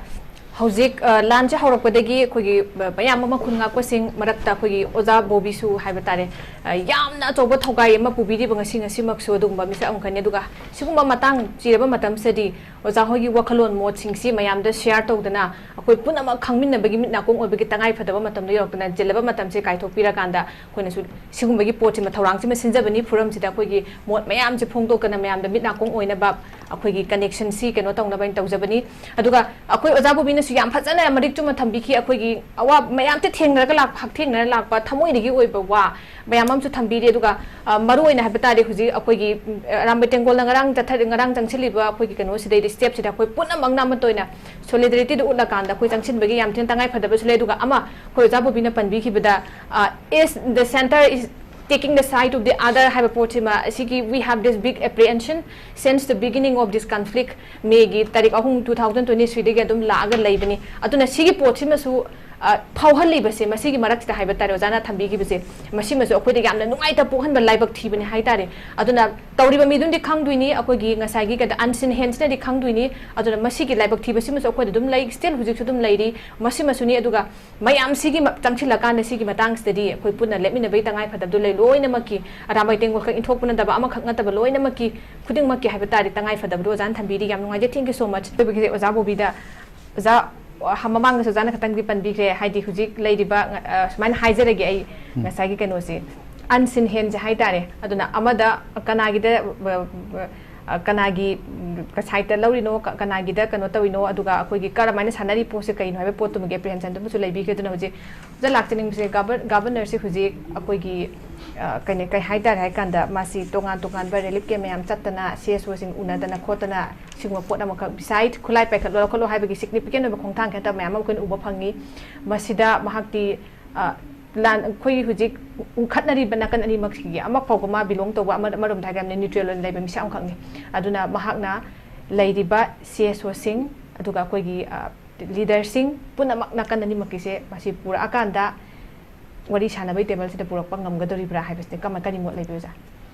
ꯍꯧꯖꯤꯛ, ꯑ, ꯂꯥꯟꯁꯦ ꯍꯧꯔꯛꯄꯗꯒꯤ ꯑꯩꯈꯣꯏꯒꯤ, ꯑ, ꯃꯌꯥꯝ ꯑꯃ ꯈꯨꯟ ꯉꯥꯛꯄꯁꯤꯡ ꯃꯔꯛꯇ ꯑꯩꯈꯣꯏꯒꯤ ꯑꯣꯖꯥ ꯕꯣꯕꯤꯁꯨ ꯍꯥꯏꯕ ꯇꯥꯔꯦ, ꯑ, ꯌꯥꯝꯅ ꯑꯆꯧꯕ ꯊꯧꯒꯥꯏ ꯑꯃ ꯄꯨꯕꯤꯔꯤꯕ ꯉꯁꯤ, ꯉꯁꯤꯃꯛꯁꯨ ꯑꯗꯨꯒꯨꯝꯕ ꯃꯤꯁꯛ ꯑꯃꯈꯛꯅꯤ꯫ ꯑꯗꯨꯒ ꯁꯤꯒꯨꯝꯕ ꯃꯇꯥꯡ ꯆꯤꯔꯕ ꯃꯇꯝꯁꯤꯗꯗꯤ ꯑꯣꯖꯥ ꯍꯣꯏꯒꯤ ꯋꯥꯈꯜꯂꯣꯟ ꯃꯣꯠꯁꯤꯡꯁꯤ ꯃꯌꯥꯝꯗ ꯁꯤꯌꯥꯔ ꯇꯧꯗꯅ ꯑꯩꯈꯣꯏ ꯄꯨꯝꯅꯃꯛ ꯈꯪꯃꯤꯟꯅꯕꯒꯤ ꯃꯤꯠ ꯅꯥꯀꯣꯡ ꯑꯣꯏꯕꯒꯤ ꯇꯉꯥꯏ ꯐꯗꯕ ꯃꯇꯝꯗ ꯌꯧꯔꯛꯇꯅ ꯆꯤꯜꯂꯕ ꯃꯇꯝꯁꯦ ꯀꯥꯏꯊꯣꯛꯄꯤꯔꯀꯥꯟꯗ ꯑꯩꯈꯣꯏꯅꯁꯨ ꯁꯤꯒꯨꯝꯕꯒꯤ ꯄꯣꯠꯁꯤꯃ, ꯊꯧꯔꯥꯡꯁꯤꯃ ꯁꯤꯟꯖꯕꯅꯤ꯫ ꯐꯣꯔꯝꯁꯤꯗ ꯑꯩꯈꯣꯏꯒꯤ ꯃꯣꯠ ꯃꯌꯥꯝꯁꯦ ꯐꯣꯡꯗꯣꯛꯇꯅ ꯃꯌꯥꯝꯗ ꯃꯤꯠ ꯅꯥꯀꯣꯡ ꯑꯣꯏꯅꯕ ꯑꯩꯈꯣꯏꯒꯤ ꯀꯅꯦꯛꯁꯟꯁꯤ ꯀꯩꯅꯣ ꯇꯧꯅꯕ ꯍꯥꯏꯅ ꯇꯧꯖꯕꯅꯤ꯫ ꯑꯗꯨꯒ ꯑꯩꯈꯣꯏ ꯑꯣꯖꯥ ꯕꯣꯕꯤꯅꯁꯨ ꯌꯥꯝ ꯐꯖꯅ ꯃꯔꯤꯛ ꯆꯨꯝꯅ ꯊꯝꯕꯤꯈꯤ꯫ ꯑꯩꯈꯣꯏꯒꯤ ꯑꯋꯥ ꯃꯌꯥꯝꯁꯦ ꯊꯦꯡꯅꯔꯒ ꯂꯥꯛꯄ, ꯍꯛꯊꯦꯡꯅꯔ ꯂꯥꯛꯄ ꯊꯃꯣꯏꯗꯒꯤ ꯑꯣꯏꯕ ꯋꯥ ꯃꯌꯥꯝ ꯑꯃꯁꯨ ꯊꯝꯕꯤꯔꯤ꯫ ꯑꯗꯨꯒ, ꯑ, ꯃꯔꯨ ꯑꯣꯏꯅ ꯍꯥꯏꯕ ꯇꯥꯔꯗꯤ ꯍꯧꯖꯤꯛ ꯑꯩꯈꯣꯏꯒꯤ, ꯎꯝ, ꯑꯔꯥꯝꯕꯥꯏ ꯇꯦꯡꯒꯣꯜꯗ ꯉꯔꯥꯡ ꯆꯠꯊꯔ-, ꯉꯔꯥꯡ ꯆꯪꯁꯤꯜꯂꯤꯕ ꯑꯩꯈꯣꯏꯒꯤ ꯀꯩꯅꯣꯁꯤꯗꯩꯗꯤ, ꯁ꯭ꯇꯦꯞꯁꯤꯗ ꯑꯩꯈꯣꯏ ꯄꯨꯝꯅꯃꯛꯅ ꯑꯃꯠꯇ ꯑꯣꯏꯅ ꯁꯣꯂꯤꯗꯔꯤꯇꯤꯗꯨ ꯎꯠꯂꯀꯥꯟꯗ ꯑꯩꯈꯣꯏ ꯆꯪꯁꯤꯟꯕꯒꯤ ꯌꯥꯝ ꯊꯤꯅ ꯇꯉꯥꯏ ꯐꯗꯕꯁꯨ ꯂꯩ꯫ ꯑꯗꯨꯒ ꯑꯃ ꯑꯩꯈꯣꯏ ꯑꯣꯖꯥ ꯕꯣꯕꯤꯅ ꯄꯟꯕꯤꯈꯤꯕꯗ, ꯑ, is the center is taking the side of the other ꯍꯥꯏꯕ ꯄꯣꯠꯁꯤꯃ ꯑꯁꯤꯒꯤ we have this big apprehension since the beginning of this conflict꯫ ꯃꯦꯒꯤ ꯇꯥꯔꯤꯛ ꯑꯍꯨꯝ, two thousand twenty threeꯗꯒꯤ ꯑꯗꯨꯝ ꯂꯥꯛꯑꯒ ꯂꯩꯕꯅꯤ꯫ ꯑꯗꯨꯅ ꯁꯤꯒꯤ ꯄꯣꯠꯁꯤꯃꯁꯨ, ꯑ, ꯐꯥꯎꯍꯜꯂꯤꯕꯁꯦ, ꯃꯁꯤꯒꯤ ꯃꯔꯛꯁꯤꯗ ꯍꯥꯏꯕ ꯇꯥꯔꯦ, ꯑꯣꯖꯥꯅ ꯊꯝꯕꯤꯈꯤꯕꯁꯦ, ꯃꯁꯤꯃꯁꯨ ꯑꯩꯈꯣꯏꯗ ꯌꯥꯝꯅ ꯅꯨꯡꯉꯥꯏꯇꯕ ꯄꯣꯛꯍꯟꯕ ꯂꯥꯏꯕꯛ ꯊꯤꯕꯅꯤ ꯍꯥꯏ ꯇꯥꯔꯦ꯫ ꯑꯗꯨꯅ ꯇꯧꯔꯤꯕ ꯃꯤꯗꯨꯅꯗꯤ ꯈꯪꯗꯣꯏꯅꯤ, ꯑꯩꯈꯣꯏꯒꯤ ꯉꯁꯥꯏꯒꯤ ꯀꯩꯗ unseen handꯁꯤꯅꯗꯤ ꯈꯪꯗꯣꯏꯅꯤ꯫ ꯑꯗꯨꯅ ꯃꯁꯤꯒꯤ ꯂꯥꯏꯕꯛ ꯊꯤꯕꯁꯤꯃꯁꯨ ꯑꯩꯈꯣꯏꯗ ꯑꯗꯨꯝ ꯂꯩ, still ꯍꯧꯖꯤꯛꯁꯨ ꯑꯗꯨꯝ ꯂꯩꯔꯤ꯫ ꯃꯁꯤꯃꯁꯨꯅꯤ꯫ ꯑꯗꯨꯒ ꯃꯌꯥꯝꯁꯤꯒꯤ ꯃ-, ꯆꯪꯁꯤꯜꯂꯀꯥꯟꯗ ꯁꯤꯒꯤ ꯃꯇꯥꯡꯁꯤꯗꯗꯤ ꯑꯩꯈꯣꯏ ꯄꯨꯟꯅ ꯂꯦꯞꯃꯤꯟꯅꯕꯒꯤ ꯇꯉꯥꯏ ꯐꯗꯕꯗꯨ ꯂꯩ꯫ ꯂꯣꯏꯅꯃꯛꯀꯤ ꯑꯔꯥꯝꯕꯥꯏ ꯇꯦꯡꯒꯣꯜ ꯈꯛ ꯏꯟꯊꯣꯛꯄ ꯅꯠꯇꯕ, ꯑꯃꯈꯛ ꯅꯠꯇꯕ, ꯂꯣꯏꯅꯃꯛꯀꯤ, ꯈꯨꯗꯤꯡꯃꯛꯀꯤ ꯍꯥꯏꯕ ꯇꯥꯔꯦ, ꯇꯉꯥꯏ ꯐꯗꯕꯗꯨ ꯑꯣꯖꯥꯅ ꯊꯝꯕꯤꯔꯤ꯫ ꯌꯥꯝ ꯅꯨꯡꯉꯥꯏꯖꯩ꯫ Thank you so much꯫ ꯑꯗꯨꯒꯤꯗꯤ ꯑꯣꯖꯥ ꯕꯣꯕꯤꯗ, ꯑꯣꯖꯥ, ꯑ, ꯃꯃꯥꯡꯗꯁꯨ ꯑꯣꯖꯥꯅ ꯈꯇꯪꯗꯤ ꯄꯟꯕꯤꯈ꯭ꯔꯦ, ꯍꯥꯏꯗꯤ ꯍꯧꯖꯤꯛ ꯂꯩꯔꯤꯕ, ꯑ, ꯁꯨꯃꯥꯏꯅ ꯍꯥꯏꯖꯔꯒꯦ ꯑꯩ, ꯎꯝ꯫ ꯉꯁꯥꯏꯒꯤ ꯀꯩꯅꯣꯁꯦ, ꯑꯟꯁꯤꯟ ꯍꯦꯟꯁꯦ ꯍꯥꯏꯇꯥꯔꯦ꯫ ꯑꯗꯨꯅ ꯑꯃꯗ ꯀꯅꯥꯒꯤꯗ, ꯑ, ꯑ, ꯀꯅꯥꯒꯤ, ꯎꯝ, ꯁꯥꯏꯠꯇ ꯂꯧꯔꯤꯅꯣ, ꯀ-, ꯀꯅꯥꯒꯤꯗ ꯀꯩꯅꯣ ꯇꯧꯔꯤꯅꯣ, ꯑꯗꯨꯒ ꯑꯩꯈꯣꯏꯒꯤ ꯀꯔꯝꯍꯥꯏꯅ ꯁꯥꯟꯅꯔꯤ ꯄꯣꯠꯁꯦ ꯀꯩꯅꯣ ꯍꯥꯏꯕ ꯄꯣꯠꯇꯨꯃꯒꯤ ꯑꯦꯄ꯭ꯔꯤꯍꯦꯟꯁꯟꯗꯨꯃꯁꯨ ꯂꯩꯕꯤꯈ꯭ꯔꯦ꯫ ꯑꯗꯨꯅ ꯍꯧꯖꯤꯛ ꯑꯣꯖꯥ ꯂꯥꯛꯆꯅꯤꯡꯕꯁꯦ, ꯒꯕꯔ-, ꯒꯕꯔꯅꯔꯁꯦ ꯍꯧꯖꯤꯛ ꯑꯩꯈꯣꯏꯒꯤ, ꯑ, ꯀꯩꯅꯣ, ꯀꯩ ꯍꯥꯏꯇꯥꯔꯦ ꯍꯥꯏ ꯀꯥꯟꯗ, ꯃꯥꯁꯤ ꯇꯣꯉꯥꯟ ꯇꯣꯉꯥꯟꯕ ꯔꯤꯂꯤꯐ ꯀꯦꯝ ꯃꯌꯥꯝ ꯆꯠꯇꯅ, ꯁꯤ ꯑꯦꯁ ꯑꯣꯁꯤꯡ ꯎꯅꯗꯅ ꯈꯣꯠꯇꯅ, ꯁꯤꯒꯨꯝꯕ ꯄꯣꯠ ꯑꯃꯈꯛ, ꯕꯤꯁꯥꯏꯠ ꯈꯨꯠꯂꯥꯏ ꯄꯥꯏꯈꯠꯂꯣ ꯂꯧꯈꯠꯂꯣ ꯍꯥꯏꯕꯒꯤ ꯁꯤꯒꯅꯤꯐꯤꯀꯦꯟ ꯑꯣꯏꯕ ꯈꯣꯡꯊꯥꯡ ꯈꯛꯇ ꯃꯌꯥꯝ ꯑꯃ ꯑꯩꯈꯣꯏꯅ ꯎꯕ ꯐꯪꯉꯤ꯫ ꯃꯁꯤꯗ ꯃꯍꯥꯛꯇꯤ, ꯑ, ꯂꯥꯟ, ꯑꯩꯈꯣꯏꯒꯤ ꯍꯧꯖꯤꯛ ꯎꯪꯈꯠꯅꯔꯤꯕ ꯅꯥꯀꯟ ꯑꯅꯤꯃꯛꯁꯤꯒꯤ ꯑꯃ ꯐꯥꯎꯕ ꯃꯥ ꯕꯤꯂꯣꯡ ꯇꯧꯕ, ꯑꯃ-, ꯑꯃꯔꯣꯝꯗ ꯍꯥꯏꯔꯒꯅ ꯅ꯭ꯌꯨꯇ꯭ꯔꯦꯜ ꯑꯣꯏꯅ ꯂꯩꯕ ꯃꯤꯁꯛ ꯑꯃꯈꯛꯅꯤ꯫ ꯑꯗꯨꯅ ꯃꯍꯥꯛꯅ ꯂꯩꯔꯤꯕ ꯁꯤ ꯑꯦꯁ ꯑꯣꯁꯤꯡ, ꯑꯗꯨꯒ ꯑꯩꯈꯣꯏꯒꯤ, ꯑ, ꯂꯤꯗꯔꯁꯤꯡ ꯄꯨꯝꯅꯃꯛ ꯅꯥꯀꯟ ꯑꯅꯤꯃꯛꯀꯤꯁꯦ ꯃꯁꯤ ꯄꯨꯔꯛꯑꯀꯥꯟꯗ ꯋꯥꯔꯤ ꯁꯥꯟꯅꯕꯒꯤ ꯇꯦꯕꯜꯁꯤꯗ ꯄꯨꯔꯛꯄ ꯉꯝꯒꯗꯧꯔꯤꯕ꯭ꯔꯥ ꯍꯥꯏꯕꯁꯤꯗꯤ ꯀꯃ-, ꯀꯔꯤ ꯃꯣꯠ ꯂꯩꯕꯤ, ꯑꯣꯖꯥ?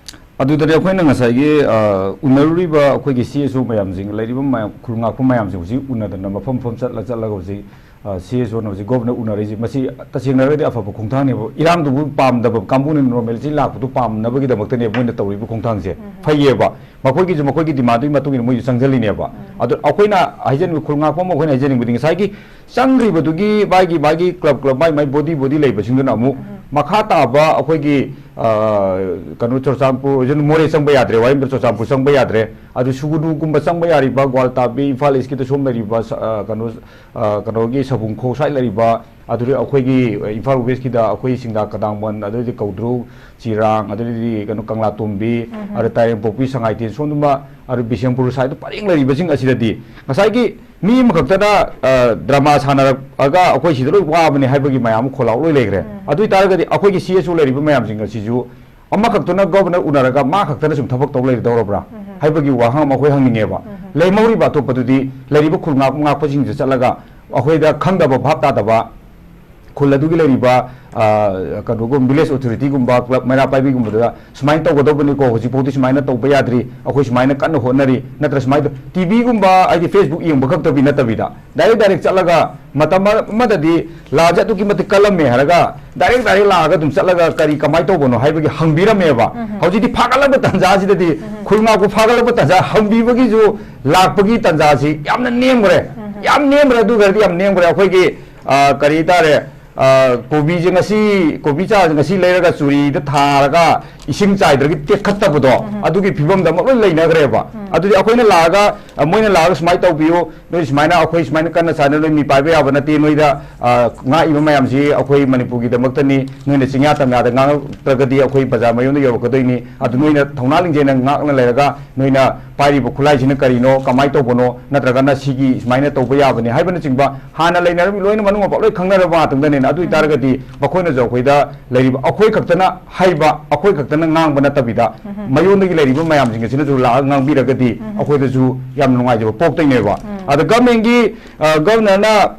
ꯑꯗꯨꯗꯗꯤ ꯑꯩꯈꯣꯏꯅ ꯉꯁꯥꯏꯒꯤ, ꯑ, ꯎꯅꯔꯨꯔꯤꯕ ꯑꯩꯈꯣꯏꯒꯤ ꯁꯤ ꯑꯦꯁ ꯑꯣ ꯃꯌꯥꯝꯁꯤꯡ, ꯂꯩꯔꯤꯕ ꯃꯌꯥꯝ, ꯈꯨꯜ ꯉꯥꯛꯄ ꯃꯌꯥꯝꯁꯤꯡ ꯍꯧꯖꯤꯛ ꯎꯅꯗꯅ, ꯃꯐꯝ ꯃꯐꯝ ꯆꯠꯂ ꯆꯠꯂꯒ ꯍꯧꯖꯤꯛ, ꯑ, ꯁꯤ ꯑꯦꯁ ꯑꯣꯅ ꯍꯧꯖꯤꯛ ꯒꯣꯚꯔꯅꯔ ꯎꯅꯔꯤꯁꯤ, ꯃꯁꯤ ꯇꯁꯦꯡꯅ ꯍꯥꯏꯔꯒꯗꯤ ꯑꯐꯕ ꯈꯣꯡꯊꯥꯡꯅꯦꯕ꯫ ꯏꯔꯥꯡꯗꯨꯕꯨ ꯄꯥꯝꯗꯕ ꯀꯥꯡꯕꯨꯅ, ꯅꯣꯔꯃꯦꯜꯁꯤ ꯂꯥꯛꯄꯗꯨ ꯄꯥꯝꯅꯕꯒꯤꯗꯃꯛꯇꯅꯦꯕ ꯃꯣꯏꯅ ꯇꯧꯔꯤꯕ ꯈꯣꯡꯊꯥꯡꯁꯦ꯫ ꯎꯝ꯫ ꯐꯩꯌꯦꯕ, ꯃꯈꯣꯏꯒꯤꯁꯨ ꯃꯈꯣꯏꯒꯤ ꯗꯤꯃꯥꯟꯗꯨꯒꯤ ꯃꯇꯨꯡ ꯏꯟꯅ ꯃꯣꯏꯁꯨ ꯆꯪꯁꯤꯜꯂꯤꯅꯦꯕ꯫ ꯎꯝ꯫ ꯑꯗꯣ ꯑꯩꯈꯣꯏꯅ ꯍꯥꯏꯖꯅꯤꯡꯕ, ꯈꯨꯜ ꯉꯥꯛꯄ ꯑꯃ ꯑꯩꯈꯣꯏꯅ ꯍꯥꯏꯖꯅꯤꯡꯕꯗꯤ, ꯉꯁꯥꯏꯒꯤ ꯆꯪꯈ꯭ꯔꯤꯕꯗꯨꯒꯤ ꯃꯥꯒꯤ, ꯃꯥꯒꯤ ꯀ꯭ꯂꯕ, ꯀ꯭ꯂꯕ, ꯃꯥꯏ, ꯃꯥꯏ ꯕꯣꯗꯤ, ꯕꯣꯗꯤ ꯂꯩꯕꯁꯤꯡꯗꯨꯅ ꯑꯃꯨꯛ ꯎꯝ꯫ ꯃꯈꯥ ꯇꯥꯕ ꯑꯩꯈꯣꯏꯒꯤ, ꯑ, ꯀꯩꯅꯣ, ꯆꯨꯔꯆꯥꯟꯄꯨꯔ ꯑꯣꯏꯁꯅꯨ, ꯃꯣꯔꯦ ꯆꯪꯕ ꯌꯥꯗ꯭ꯔꯦ, ꯋꯥꯍꯦꯡꯕꯝ ꯆꯨꯔꯆꯥꯟꯄꯨꯔ ꯆꯪꯕ ꯌꯥꯗ꯭ꯔꯦ, ꯑꯗꯨ ꯁꯨꯒꯅꯨꯒꯨꯝꯕ ꯆꯪꯕ ꯌꯥꯔꯤꯕ, ꯒ꯭ꯋꯥꯜꯇꯥꯕꯤ, ꯏꯝꯐꯥꯜ ꯏꯁꯀꯤꯗ ꯁꯣꯝ ꯂꯩꯔꯤꯕ, ꯁ-, ꯑ, ꯀꯩꯅꯣ, ꯑ, ꯀꯩꯅꯣꯒꯤ ꯁꯕꯨꯡꯈꯣꯛ ꯁ꯭ꯋꯥꯏ ꯂꯩꯔꯤꯕ, ꯑꯗꯨꯗꯤ ꯑꯩꯈꯣꯏꯒꯤ, ꯑ, ꯏꯝꯐꯥꯜ ꯋꯦꯁꯀꯤꯗ ꯑꯩꯈꯣꯏ ꯁꯤꯡꯗꯥ ꯀꯗꯥꯡꯕꯟ, ꯑꯗꯩꯗꯤ ꯀꯧꯗ꯭ꯔꯨꯛ, ꯆꯤꯔꯥꯡ, ꯑꯗꯩꯗꯤ ꯀꯩꯅꯣ, ꯀꯪꯂꯥꯇꯣꯝꯕꯤ, ꯎꯝ꯫ ꯑꯗ ꯇꯥꯏꯔꯦꯝꯄꯣꯛꯄꯤ, ꯁꯉꯥꯏꯊꯦꯟ, ꯁꯣꯝꯗꯨꯃ, ꯑꯗꯨ ꯕꯤꯁꯦꯝꯄꯨꯔ ꯁꯥꯏꯗ ꯄꯔꯦꯡ ꯂꯩꯔꯤꯕꯁꯤꯡ ꯑꯁꯤꯗꯗꯤ ꯉꯁꯥꯏꯒꯤ ꯃꯤ ꯑꯃꯈꯛꯇꯅ, ꯑ, ꯗ꯭ꯔꯃꯥ ꯁꯥꯟꯅꯔꯛꯑꯒ ꯑꯩꯈꯣꯏ ꯁꯤꯗ ꯂꯣꯏ ꯋꯥꯕꯅꯦ ꯍꯥꯏꯕꯒꯤ ꯃꯌꯥꯝ ꯑꯃ ꯈꯣꯜꯂꯥꯎ ꯂꯣꯏ ꯂꯩꯈ꯭ꯔꯦ꯫ ꯎꯝ꯫ ꯑꯗꯨ ꯑꯣꯏꯇꯥꯔꯒꯗꯤ ꯑꯩꯈꯣꯏꯒꯤ ꯁꯤ ꯑꯦꯁ ꯑꯣ ꯂꯩꯔꯤꯕ ꯃꯌꯥꯝꯁꯤꯡ ꯑꯁꯤꯁꯨ ꯑꯃꯈꯛꯇꯅ ꯒꯣꯚꯔꯅꯔ ꯎꯅꯔꯒ ꯃꯥ ꯈꯛꯇꯅ ꯁꯨꯝ ꯊꯕꯛ ꯇꯧ ꯂꯩꯔꯗꯧꯔꯕ꯭ꯔꯥ ꯎꯝ꯫ ꯍꯥꯏꯕꯒꯤ ꯋꯥꯍꯪ ꯑꯃ ꯑꯩꯈꯣꯏ ꯍꯪꯅꯤꯡꯉꯦꯕ꯫ ꯎꯝ꯫ ꯂꯦꯝꯍꯧꯔꯤꯕ ꯑꯇꯣꯞꯄꯗꯨꯗꯤ ꯂꯩꯔꯤꯕ ꯈꯨꯜ ꯉꯥꯛ-, ꯉꯥꯛꯄꯁꯤꯡꯁꯤꯗ ꯆꯠꯂꯒ ꯑꯩꯈꯣꯏꯗ ꯈꯪꯗꯕ ꯚꯥꯞ ꯇꯥꯗꯕ ꯈꯨꯜ ꯑꯗꯨꯒꯤ ꯂꯩꯔꯤꯕ, ꯑ, ꯀꯩꯅꯣꯒꯨꯝ-, ꯚꯤꯂꯦꯖ ꯑꯣꯊꯣꯔꯤꯇꯤꯒꯨꯝꯕ, ꯀ꯭ꯂꯕ ꯃꯩꯔꯥ ꯄꯥꯏꯕꯤꯒꯨꯝꯕꯗꯨꯗ ꯁꯨꯃꯥꯏꯅ ꯇꯧꯒꯗꯧꯕꯅꯤꯀꯣ, ꯍꯧꯖꯤꯛꯐꯥꯎꯗꯤ ꯁꯨꯃꯥꯏꯅ ꯇꯧꯕ ꯌꯥꯗ꯭ꯔꯤ, ꯑꯩꯈꯣꯏ ꯁꯨꯃꯥꯏꯅ ꯀꯟꯅ ꯍꯣꯠꯅꯔꯤ, ꯅꯠꯇ꯭ꯔ ꯁꯨꯃꯥꯏꯅ ꯇꯧ-, ꯇꯤ ꯚꯤꯒꯨꯝꯕ, ꯍꯥꯏꯗꯤ Facebook ꯌꯦꯡꯕ ꯈꯛꯇꯕꯤ ꯅꯠꯇꯕꯤꯗ, ꯗꯥꯏꯔꯦꯛ ꯗꯥꯏꯔꯦꯛ ꯆꯠꯂꯒ ꯃꯇꯝ ꯑꯃꯗꯗꯤ ꯂꯥꯟꯁꯦ ꯑꯗꯨꯛꯀꯤ ꯃꯇꯤꯛ ꯀꯜꯂꯝꯃꯦ ꯍꯥꯏꯔꯒ, ꯗꯥꯏꯔꯦꯛ ꯗꯥꯏꯔꯦꯛ ꯂꯥꯛꯑꯒ ꯑꯗꯨꯝ ꯆꯠꯂꯒ ꯀꯔꯤ ꯀꯃꯥꯏꯅ ꯇꯧꯕꯅꯣ ꯍꯥꯏꯕꯒꯤ ꯍꯪꯕꯤꯔꯝꯃꯦꯕ꯫ ꯎꯝ꯫ ꯍꯧꯖꯤꯛꯇꯤ ꯐꯥꯒꯠꯂꯛꯄ ꯇꯥꯟꯖꯥꯁꯤꯗꯗꯤ, ꯎꯝ꯫ ꯈꯨꯜ ꯉꯥꯛꯄ ꯐꯥꯒꯠꯂꯛꯄ ꯇꯥꯟꯖꯥ ꯍꯪꯕꯤꯕꯒꯤꯁꯨ ꯂꯥꯛꯄꯒꯤ ꯇꯥꯟꯖꯥꯁꯤ ꯌꯥꯝꯅ ꯅꯦꯝꯈ꯭ꯔꯦ꯫ ꯎꯝ꯫ ꯌꯥꯝ ꯅꯦꯝꯈ꯭ꯔꯦ, ꯑꯗꯨ ꯈꯔꯗꯤ ꯌꯥꯝ ꯅꯦꯝꯈ꯭ꯔꯦ꯫ ꯑꯩꯈꯣꯏꯒꯤ, ꯑ, ꯀꯔꯤ ꯍꯥꯏꯇꯥꯔꯦ, ꯑ, ꯀꯣꯕꯤꯁꯦ ꯉꯁꯤ, ꯀꯣꯕꯤ ꯆꯥꯔꯁꯦ ꯉꯁꯤ ꯂꯩꯔꯒ ꯆꯨꯔꯤꯗ ꯊꯥꯔꯒ ꯏꯁꯤꯡ ꯆꯥꯏꯗ꯭ꯔꯒ ꯇꯦꯛꯈꯠꯇꯕꯗꯣ, ꯎꯝ꯫ ꯑꯗꯨꯒꯤ ꯐꯤꯕꯝꯗ ꯑꯃꯨꯛ ꯂꯣꯏ ꯂꯩꯅꯈ꯭ꯔꯦꯕ꯫ ꯎꯝ꯫ ꯑꯗꯨꯗꯤ ꯑꯩꯈꯣꯏꯅ ꯂꯥꯛꯑꯒ, ꯑ, ꯃꯣꯏꯅ ꯂꯥꯛꯑꯒ ꯁꯨꯃꯥꯏꯅ ꯇꯧꯕꯤꯌꯨ, ꯅꯣꯏ ꯁꯨꯃꯥꯏꯅ, ꯑꯩꯈꯣꯏ ꯁꯨꯃꯥꯏꯅ ꯀꯟꯅ ꯁꯥꯟꯅ ꯅꯣꯏ ꯃꯤ ꯄꯥꯏꯕ ꯌꯥꯕ ꯅꯠꯇꯦ, ꯅꯣꯏꯗ, ꯑ, ꯉꯥꯛꯏꯕ ꯃꯌꯥꯝꯁꯤ ꯑꯩꯈꯣꯏ ꯃꯅꯤꯄꯨꯔꯒꯤꯗꯃꯛꯇꯅꯤ, ꯅꯣꯏꯅ ꯆꯤꯡꯌꯥ ꯇꯝꯌꯥꯗ ꯉꯥꯡꯉꯛꯇ꯭ꯔꯒꯗꯤ ꯑꯩꯈꯣꯏ ꯕꯖꯥꯔ ꯃꯌꯣꯟꯗ ꯌꯧꯔꯛꯀꯗꯣꯏꯅꯤ, ꯑꯗꯨ ꯅꯣꯏꯅ ꯊꯧꯅꯥ ꯂꯤꯡꯖꯦꯜꯅ ꯉꯥꯛꯅ ꯂꯩꯔꯒ ꯅꯣꯏꯅ ꯄꯥꯏꯔꯤꯕ ꯈꯨꯠꯂꯥꯏꯁꯤꯅ ꯀꯔꯤꯅꯣ, ꯀꯃꯥꯏꯅ ꯇꯧꯕꯅꯣ, ꯅꯠꯇ꯭ꯔꯒꯅ ꯁꯤꯒꯤ ꯁꯨꯃꯥꯏꯅ ꯇꯧꯕ ꯌꯥꯕꯅꯤ ꯍꯥꯏꯕꯅꯆꯤꯡꯕ ꯍꯥꯟꯅ ꯂꯩꯅꯔꯝꯃꯤ ꯂꯣꯏꯅ ꯃꯅꯨꯡ ꯃꯄꯥ ꯂꯣꯏ ꯈꯪꯅꯔꯕ ꯉꯥꯛꯇꯪꯗꯅꯤꯅ꯫ ꯑꯗꯨ ꯑꯣꯏꯇꯥꯔꯒꯗꯤ ꯃꯈꯣꯏꯅꯁꯨ ꯑꯩꯈꯣꯏꯗ ꯂꯩꯔꯤꯕ, ꯑꯩꯈꯣꯏ ꯈꯛꯇꯅ ꯍꯩꯕ, ꯑꯩꯈꯣꯏ ꯈꯛꯇꯅ ꯉꯥꯡꯕ ꯅꯠꯇꯕꯤꯗ, ꯎꯝ꯫ ꯃꯌꯣꯟꯗꯒꯤ ꯂꯩꯔꯤꯕ ꯃꯌꯥꯝꯁꯤꯡ ꯑꯁꯤꯅꯁꯨ ꯂꯥꯛꯑꯒ ꯉꯥꯡꯕꯤꯔꯒꯗꯤ ꯎꯝ꯫ ꯑꯩꯈꯣꯏꯗꯁꯨ ꯌꯥꯝ ꯅꯨꯡꯉꯥꯏꯖꯕ ꯄꯣꯛꯇꯣꯏꯅꯦꯕ꯫ ꯎꯝ꯫ ꯑꯗ ꯒꯚꯔꯟꯃꯦꯟꯒꯤ, ꯑ, ꯒꯚꯔꯅꯔꯅ,